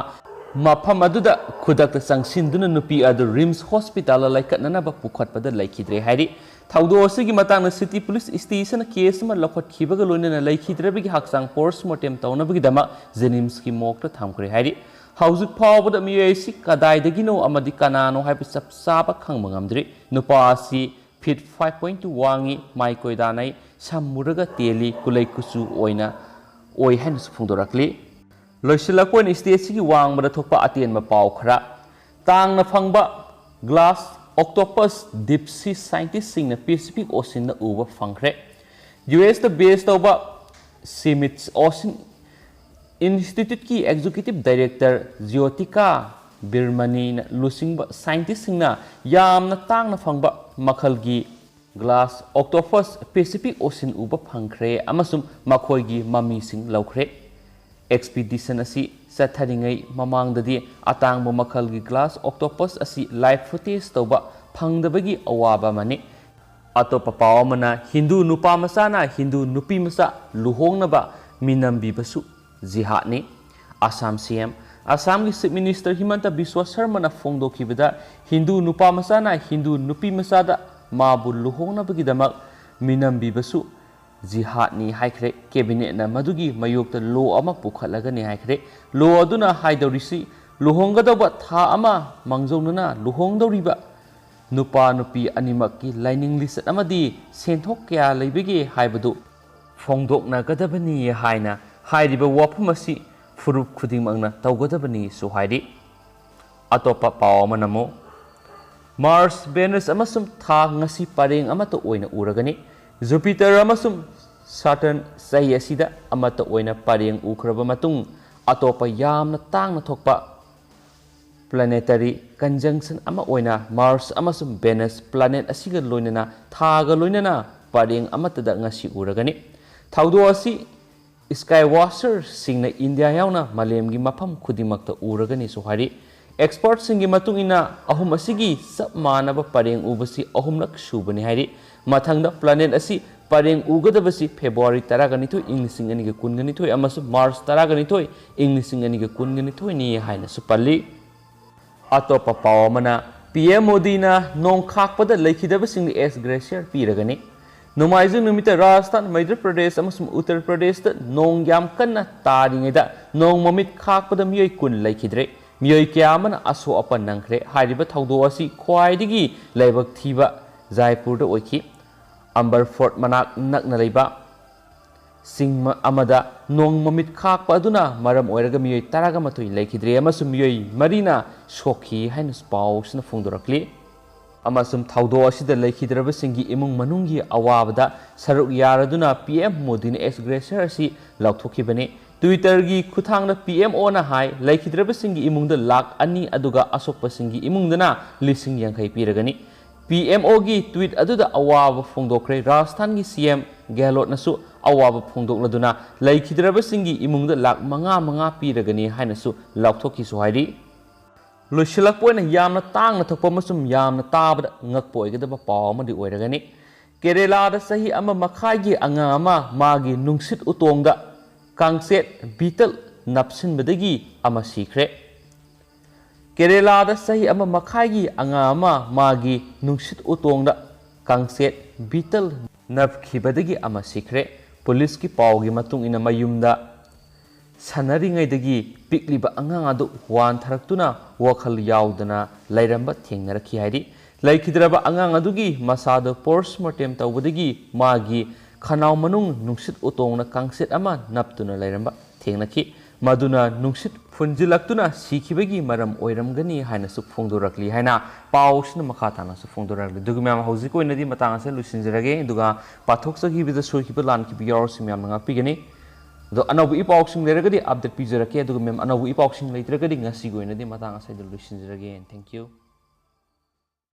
ꯃꯐꯝ ꯑꯗꯨꯗ ꯈꯨꯗꯛꯇ ꯆꯪꯁꯤꯟꯗꯨꯅ ꯅꯨꯄꯤ ꯑꯗꯨ RIMS Hospitalꯗ ꯂꯩꯈꯠꯅꯅꯕ ꯄꯨꯈꯠꯄꯗ ꯂꯩꯈꯤꯗ꯭ꯔꯦ ꯍꯥꯏꯔꯤ꯫ ꯊꯧꯗꯣꯛ ꯑꯁꯤꯒꯤ ꯃꯇꯥꯡꯗ City Police Stationꯅ case ꯑꯃ ꯂꯧꯈꯠꯈꯤꯕꯒ ꯂꯣꯏꯅꯅ ꯂꯩꯈꯤꯗ꯭ꯔꯕꯒꯤ ꯍꯛꯆꯥꯡ post mortem ꯇꯧꯅꯕꯒꯤꯗꯃꯛ JNIMSꯀꯤ morgueꯗ ꯊꯝꯈ꯭ꯔꯦ ꯍꯥꯏꯔꯤ꯫ ꯍꯧꯖꯤꯛ ꯐꯥꯎꯕꯗ ꯃꯤꯑꯣꯏ ꯑꯁꯤ ꯀꯗꯥꯏꯗꯒꯤꯅꯣ ꯑꯃꯗꯤ ꯀꯅꯥꯅꯣ ꯍꯥꯏꯕ ꯆꯞ ꯆꯥꯕ ꯈꯪꯕ ꯉꯝꯗ꯭ꯔꯤ꯫ ꯅꯨꯄꯥ ꯑꯁꯤ feet five point two ꯋꯥꯡꯉꯤ, ꯃꯥꯏ ꯀꯣꯏꯗꯥꯅꯩ, ꯁꯝ ꯃꯨꯔꯒ ꯇꯦꯜꯂꯤ, ꯀꯨꯂꯩ ꯀꯨꯆꯨ ꯑꯣꯏꯅ ꯑꯣꯏ ꯍꯥꯏꯅꯁꯨ ꯐꯣꯡꯗꯣꯔꯛꯂꯤ꯫ ꯂꯣꯏꯁꯤꯜꯂꯛꯄ ꯑꯣꯏꯅ stateꯁꯤꯒꯤ ꯋꯥꯡꯃꯗ ꯊꯣꯛꯄ ꯑꯇꯦꯟꯕ ꯄꯥꯎ ꯈꯔ꯫ ꯇꯥꯡꯅ ꯐꯪꯕ glass octopus deep sea scientistꯁꯤꯡꯅ Pacific Oceanꯗ ꯎꯕ ꯐꯪꯈ꯭ꯔꯦ꯫ USꯇ base ꯇꯧꯕ Smithsonian Instituteꯀꯤ Executive Director ꯖ꯭ꯌꯣꯇꯤꯀꯥ ꯕꯤꯔꯃꯅꯤꯅ ꯂꯨꯆꯤꯡꯕ scientistꯁꯤꯡꯅ ꯌꯥꯝꯅ ꯇꯥꯡꯅ ꯐꯪꯕ ꯃꯈꯜꯒꯤ glass octopus Pacific Ocean ꯎꯕ ꯐꯪꯈ꯭ꯔꯦ ꯑꯃꯁꯨꯡ ꯃꯈꯣꯏꯒꯤ ꯃꯃꯤꯁꯤꯡ ꯂꯧꯈ꯭ꯔꯦ꯫ Expedition ꯑꯁꯤ ꯆꯠꯊꯔꯤꯉꯩ ꯃꯃꯥꯡꯗꯗꯤ ꯑꯇꯥꯡꯕ ꯃꯈꯜꯒꯤ glass octopus ꯑꯁꯤ live footage ꯇꯧꯕ ꯐꯪꯗꯕꯒꯤ ꯑꯋꯥꯕ ꯑꯃꯅꯤ꯫ ꯑꯇꯣꯞꯄ ꯄꯥꯎ ꯑꯃꯅ, ꯍꯤꯟꯗꯨ ꯅꯨꯄꯥ ꯃꯆꯥꯅ ꯍꯤꯟꯗꯨ ꯅꯨꯄꯤ ꯃꯆꯥ ꯂꯨꯍꯣꯡꯅꯕ ꯃꯤꯅꯝꯕꯤꯕꯁꯨ ꯖꯤꯍꯥꯗꯅꯤ꯫ ꯑꯁꯥꯝ CM ꯑꯁꯥꯝꯒꯤ Chief Minister ꯍꯤꯃꯟꯇ ꯕꯤꯁ꯭ꯋ ꯁꯔꯃꯅ ꯐꯣꯡꯗꯣꯛꯈꯤꯕꯗ, ꯍꯤꯟꯗꯨ ꯅꯨꯄꯥ ꯃꯆꯥꯅ ꯍꯤꯟꯗꯨ ꯅꯨꯄꯤ ꯃꯆꯥꯗ ꯃꯥꯕꯨ ꯂꯨꯍꯣꯡꯅꯕꯒꯤꯗꯃꯛ ꯃꯤꯅꯝꯕꯤꯕꯁꯨ ꯖꯤꯍꯥꯗꯅꯤ ꯍꯥꯏꯈ꯭ꯔꯦ꯫ Cabinet ꯅ ꯃꯗꯨꯒꯤ ꯃꯥꯌꯣꯛꯇ law ꯑꯃ ꯄꯨꯈꯠꯂꯒꯅꯤ ꯍꯥꯏꯈ꯭ꯔꯦ꯫ Law ꯑꯗꯨꯅ ꯍꯥꯏꯗꯧꯔꯤꯁꯤ, ꯂꯨꯍꯣꯡꯒꯗꯧꯕ ꯊꯥ ꯑꯃ ꯃꯥꯡꯖꯧꯅꯅ ꯂꯨꯍꯣꯡꯗꯧꯔꯤꯕ ꯅꯨꯄꯥ ꯅꯨꯄꯤ ꯑꯅꯤꯃꯛꯀꯤ ꯂꯥꯏꯅꯤꯡ ꯂꯤꯆꯠ ꯑꯃꯗꯤ ꯁꯦꯟꯊꯣꯛ ꯀꯌꯥ ꯂꯩꯕꯒꯦ ꯍꯥꯏꯕꯗꯨ ꯐꯣꯡꯗꯣꯛꯅꯒꯗꯕꯅꯤ ꯍꯥꯏꯅ ꯍꯥꯏꯔꯤꯕ ꯋꯥꯐꯝ ꯑꯁꯤ ꯐꯨꯔꯨꯞ ꯈꯨꯗꯤꯡꯃꯛꯅ ꯇꯧꯒꯗꯕꯅꯤꯁꯨ ꯍꯥꯏꯔꯤ꯫ ꯑꯇꯣꯞꯄ ꯄꯥꯎ ꯑꯃꯅ ꯑꯃꯨꯛ, Mars, Venus ꯑꯃꯁꯨꯡ ꯊꯥ ꯉꯁꯤ ꯄꯔꯦꯡ ꯑꯃꯠꯇ ꯑꯣꯏꯅ ꯎꯔꯒꯅꯤ꯫ Jupiter ꯑꯃꯁꯨꯡ Saturn ꯆꯍꯤ ꯑꯁꯤꯗ ꯑꯃꯠꯇ ꯑꯣꯏꯅ ꯄꯔꯦꯡ ꯎꯈ꯭ꯔꯕ ꯃꯇꯨꯡ, ꯑꯇꯣꯞꯄ ꯌꯥꯝꯅ ꯇꯥꯡꯅ ꯊꯣꯛꯄ planetary conjunction ꯑꯃ ꯑꯣꯏꯅ Mars ꯑꯃꯁꯨꯡ Venus planet ꯑꯁꯤꯒ ꯂꯣꯏꯅꯅ ꯊꯥꯒ ꯂꯣꯏꯅꯅ ꯄꯔꯦꯡ ꯑꯃꯠꯇꯗ ꯉꯁꯤ ꯎꯔꯒꯅꯤ꯫ ꯊꯧꯗꯣꯛ ꯑꯁꯤ sky watcher ꯁꯤꯡꯅ ꯏꯟꯗꯤꯌꯥ ꯌꯥꯎꯅ ꯃꯥꯂꯦꯝꯒꯤ ꯃꯐꯝ ꯈꯨꯗꯤꯡꯃꯛꯇ ꯎꯔꯒꯅꯤꯁꯨ ꯍꯥꯏꯔꯤ꯫ Expert ꯁꯤꯡꯒꯤ ꯃꯇꯨꯡ ꯏꯟꯅ, ꯑꯍꯨꯝ ꯑꯁꯤꯒꯤ ꯆꯞ ꯃꯥꯟꯅꯕ ꯄꯔꯦꯡ ꯎꯕꯁꯤ ꯑꯍꯨꯝꯂꯛ ꯁꯨꯕꯅꯤ ꯍꯥꯏꯔꯤ꯫ ꯃꯊꯪꯗ planet ꯑꯁꯤ ꯄꯔꯦꯡ ꯎꯒꯗꯕꯁꯤ February ꯇꯔꯥꯒ ꯅꯤꯊꯣꯏ, ꯏꯪ ꯂꯤꯁꯤꯡ ꯑꯅꯤꯒ ꯀꯨꯟꯒ ꯅꯤꯊꯣꯏ ꯑꯃꯁꯨꯡ March ꯇꯔꯥꯒ ꯅꯤꯊꯣꯏ, ꯏꯪ ꯂꯤꯁꯤꯡ ꯑꯅꯤꯒ ꯀꯨꯟꯒ ꯅꯤꯊꯣꯏꯅꯤ ꯍꯥꯏꯅꯁꯨ ꯄꯜꯂꯤ꯫ ꯑꯇꯣꯞꯄ ꯄꯥꯎ ꯑꯃꯅ, PM ꯃꯣꯗꯤꯅ ꯅꯣꯡ ꯈꯥꯛꯄꯗ ꯂꯩꯈꯤꯗꯕꯁꯤꯡꯗ ex gratia ꯄꯤꯔꯒꯅꯤ꯫ ꯅꯣꯡꯃꯥꯏꯖꯤꯡ ꯅꯨꯃꯤꯠꯇ ꯔꯥꯖꯁꯊꯥꯟ, ꯃꯩꯙ꯭ꯔ ꯄ꯭ꯔꯗꯦꯁ ꯑꯃꯁꯨꯡ ꯎꯠꯇꯔ ꯄ꯭ꯔꯗꯦꯁꯇ ꯅꯣꯡ ꯌꯥꯝ ꯀꯟꯅ ꯇꯥꯔꯤꯉꯩꯗ ꯅꯣꯡ ꯃꯃꯤꯠ ꯈꯥꯛꯄꯗ ꯃꯤꯑꯣꯏ ꯀꯨꯟ ꯂꯩꯈꯤꯗ꯭ꯔꯦ꯫ ꯃꯤꯑꯣꯏ ꯀꯌꯥ ꯑꯃꯅ ꯑꯁꯣꯛ ꯑꯄꯟ ꯅꯪꯈ꯭ꯔꯦ꯫ ꯍꯥꯏꯔꯤꯕ ꯊꯧꯗꯣꯛ ꯑꯁꯤ ꯈ꯭ꯋꯥꯏꯗꯒꯤ ꯂꯥꯏꯕꯛ ꯊꯤꯕ ꯖꯥꯏꯄꯨꯔꯗ ꯑꯣꯏꯈꯤ꯫ ꯑꯝꯕꯔ ꯐꯣꯔꯠ ꯃꯅꯥꯛ ꯅꯛꯅ ꯂꯩꯕ ꯆꯤꯡ ꯑꯃꯗ ꯅꯣꯡ ꯃꯃꯤꯠ ꯈꯥꯛꯄ ꯑꯗꯨꯅ ꯃꯔꯝ ꯑꯣꯏꯔꯒ ꯃꯤꯑꯣꯏ ꯇꯔꯥꯒ ꯃꯥꯊꯣꯏ ꯂꯩꯈꯤꯗ꯭ꯔꯦ ꯑꯃꯁꯨꯡ ꯃꯤꯑꯣꯏ ꯃꯔꯤꯅ ꯁꯣꯛꯈꯤ ꯍꯥꯏꯅꯁꯨ ꯄꯥꯎꯁꯤꯅ ꯐꯣꯡꯗꯣꯔꯛꯂꯤ꯫ ꯑꯃꯁꯨꯡ ꯊꯧꯗꯣꯛ ꯑꯁꯤꯗ ꯂꯩꯈꯤꯗ꯭ꯔꯕꯁꯤꯡꯒꯤ ꯏꯃꯨꯡ ꯃꯅꯨꯡꯒꯤ ꯑꯋꯥꯕꯗ ꯁꯔꯨꯛ ꯌꯥꯔꯗꯨꯅ PM ꯃꯣꯗꯤꯅ ex gratia ꯑꯁꯤ ꯂꯥꯎꯊꯣꯛꯈꯤꯕꯅꯤ꯫ Twitter ꯒꯤ ꯈꯨꯠꯊꯥꯡꯗ PMOꯅ ꯍꯥꯏ, ꯂꯩꯈꯤꯗ꯭ꯔꯕꯁꯤꯡꯒꯤ ꯏꯃꯨꯡꯗ ꯂꯥꯈ ꯑꯅꯤ ꯑꯗꯨꯒ ꯑꯁꯣꯛꯄꯁꯤꯡꯒꯤ ꯏꯃꯨꯡꯗꯅ ꯂꯤꯁꯤꯡ ꯌꯥꯡꯈꯩ ꯄꯤꯔꯒꯅꯤ꯫ PMOꯒꯤ tweet ꯑꯗꯨꯗ ꯑꯋꯥꯕ ꯐꯣꯡꯗꯣꯛꯈ꯭ꯔꯦ꯫ ꯔꯥꯖꯁꯊꯥꯟꯒꯤ CM ꯒꯦꯍꯂꯣꯠꯅꯁꯨ ꯑꯋꯥꯕ ꯐꯣꯡꯗꯣꯛꯂꯗꯨꯅ ꯂꯩꯈꯤꯗ꯭ꯔꯕꯁꯤꯡꯒꯤ ꯏꯃꯨꯡꯗ ꯂꯥꯈ ꯃꯉꯥ ꯃꯉꯥ ꯄꯤꯔꯒꯅꯤ ꯍꯥꯏꯅꯁꯨ ꯂꯥꯎꯊꯣꯛꯈꯤꯁꯨ ꯍꯥꯏꯔꯤ꯫ ꯂꯣꯏꯁꯤꯜꯂꯛꯄ ꯑꯣꯏꯅ ꯌꯥꯝꯅ ꯇꯥꯡꯅ ꯊꯣꯛꯄ ꯑꯃꯁꯨꯡ ꯌꯥꯝꯅ ꯇꯥꯕꯗ ꯉꯛꯄ ꯑꯣꯏꯒꯗꯕ ꯄꯥꯎ ꯑꯃꯗꯤ ꯑꯣꯏꯔꯒꯅꯤ꯫ ꯀꯦꯔꯦꯂꯥꯗ ꯆꯍꯤ ꯑꯃ ꯃꯈꯥꯏꯒꯤ ꯑꯉꯥꯡ ꯑꯃ ꯃꯥꯒꯤ ꯅꯨꯡꯁꯤꯠ ꯎꯇꯣꯡꯗ ꯀꯥꯡꯆꯦꯠ, beetle, ꯅꯞꯁꯤꯟꯕꯗꯒꯤ ꯑꯃ ꯁꯤꯈ꯭ꯔꯦ꯫ ꯀꯦꯔꯦꯂꯥꯗ ꯆꯍꯤ ꯑꯃ ꯃꯈꯥꯏꯒꯤ ꯑꯉꯥꯡ ꯑꯃ ꯃꯥꯒꯤ ꯅꯨꯡꯁꯤꯠ ꯎꯇꯣꯡꯗ ꯀꯥꯡꯆꯦꯠ, ꯕꯤꯇꯜ, ꯅꯞꯈꯤꯕꯗꯒꯤ ꯑꯃ ꯁꯤꯈ꯭ꯔꯦ꯫ ꯄꯨꯂꯤꯁꯀꯤ ꯄꯥꯎꯒꯤ ꯃꯇꯨꯡ ꯏꯟꯅ, ꯃꯌꯨꯝꯗ ꯁꯥꯟꯅꯔꯤꯉꯩꯗꯒꯤ ꯄꯤꯛꯂꯤꯕ ꯑꯉꯥꯡ ꯑꯗꯨ ꯋꯥꯟꯊꯔꯛꯇꯨꯅ ꯋꯥꯈꯜ ꯌꯥꯎꯗꯅ ꯂꯩꯔꯝꯕ ꯊꯦꯡꯅꯔꯛꯈꯤ ꯍꯥꯏꯔꯤ꯫ ꯂꯩꯈꯤꯗ꯭ꯔꯕ ꯑꯉꯥꯡ ꯑꯗꯨꯒꯤ ꯃꯁꯥꯗꯨ ꯄꯣꯁꯃꯣꯔꯇꯦꯝ ꯇꯧꯕꯗꯒꯤ ꯃꯥꯒꯤ ꯈꯅꯥꯎ ꯃꯅꯨꯡ ꯅꯨꯡꯁꯤꯠ ꯎꯇꯣꯡꯅ ꯀꯥꯡꯆꯦꯠ ꯑꯃ ꯅꯞꯇꯨꯅ ꯂꯩꯔꯝꯕ ꯊꯦꯡꯅꯈꯤ꯫ ꯃꯗꯨꯅ ꯅꯨꯡꯁꯤꯠ ꯐꯨꯟꯖꯤꯜꯂꯛꯇꯨꯅ ꯁꯤꯈꯤꯕꯒꯤ ꯃꯔꯝ ꯑꯣꯏꯔꯝꯒꯅꯤ ꯍꯥꯏꯅꯁꯨ ꯐꯣꯡꯗꯣꯔꯛꯂꯤ ꯍꯥꯏꯅ ꯄꯥꯎꯁꯤꯅ ꯃꯈꯥ ꯇꯥꯅꯁꯨ ꯐꯣꯡꯗꯣꯔꯛꯂꯤ꯫ ꯑꯗꯨꯒ ꯃꯌꯥꯝ, ꯍꯧꯖꯤꯛꯀꯤ ꯑꯣꯏꯅꯗꯤ ꯃꯇꯥꯡ ꯑꯁꯤꯗ ꯂꯣꯏꯁꯤꯟꯖꯔꯒꯦ꯫ ꯑꯗꯨꯒ ꯄꯥꯊꯣꯛꯆꯈꯤꯕꯗ ꯁꯣꯏꯈꯤꯕ ꯂꯥꯟꯈꯤꯕ ꯌꯥꯎꯔꯁꯨ ꯃꯌꯥꯝꯅ ꯉꯥꯛꯄꯤꯒꯅꯤ꯫ ꯑꯗꯣ ꯑꯅꯧꯕ ꯏ ꯄꯥꯎꯁꯤꯡ ꯂꯩꯔꯒꯗꯤ ꯑꯞꯗꯦꯠ ꯄꯤꯖꯔꯛꯀꯦ꯫ ꯑꯗꯨꯒ ꯃꯌꯥꯝ, ꯑꯅꯧꯕ ꯏ ꯄꯥꯎꯁꯤꯡ ꯂꯩꯇ꯭ꯔꯒꯗꯤ ꯉꯁꯤꯒꯤ ꯑꯣꯏꯅꯗꯤ ꯃꯇꯥꯡ ꯑꯁꯤꯗ ꯂꯣꯏꯁꯤꯟꯖꯔꯒꯦ꯫ Thank you꯫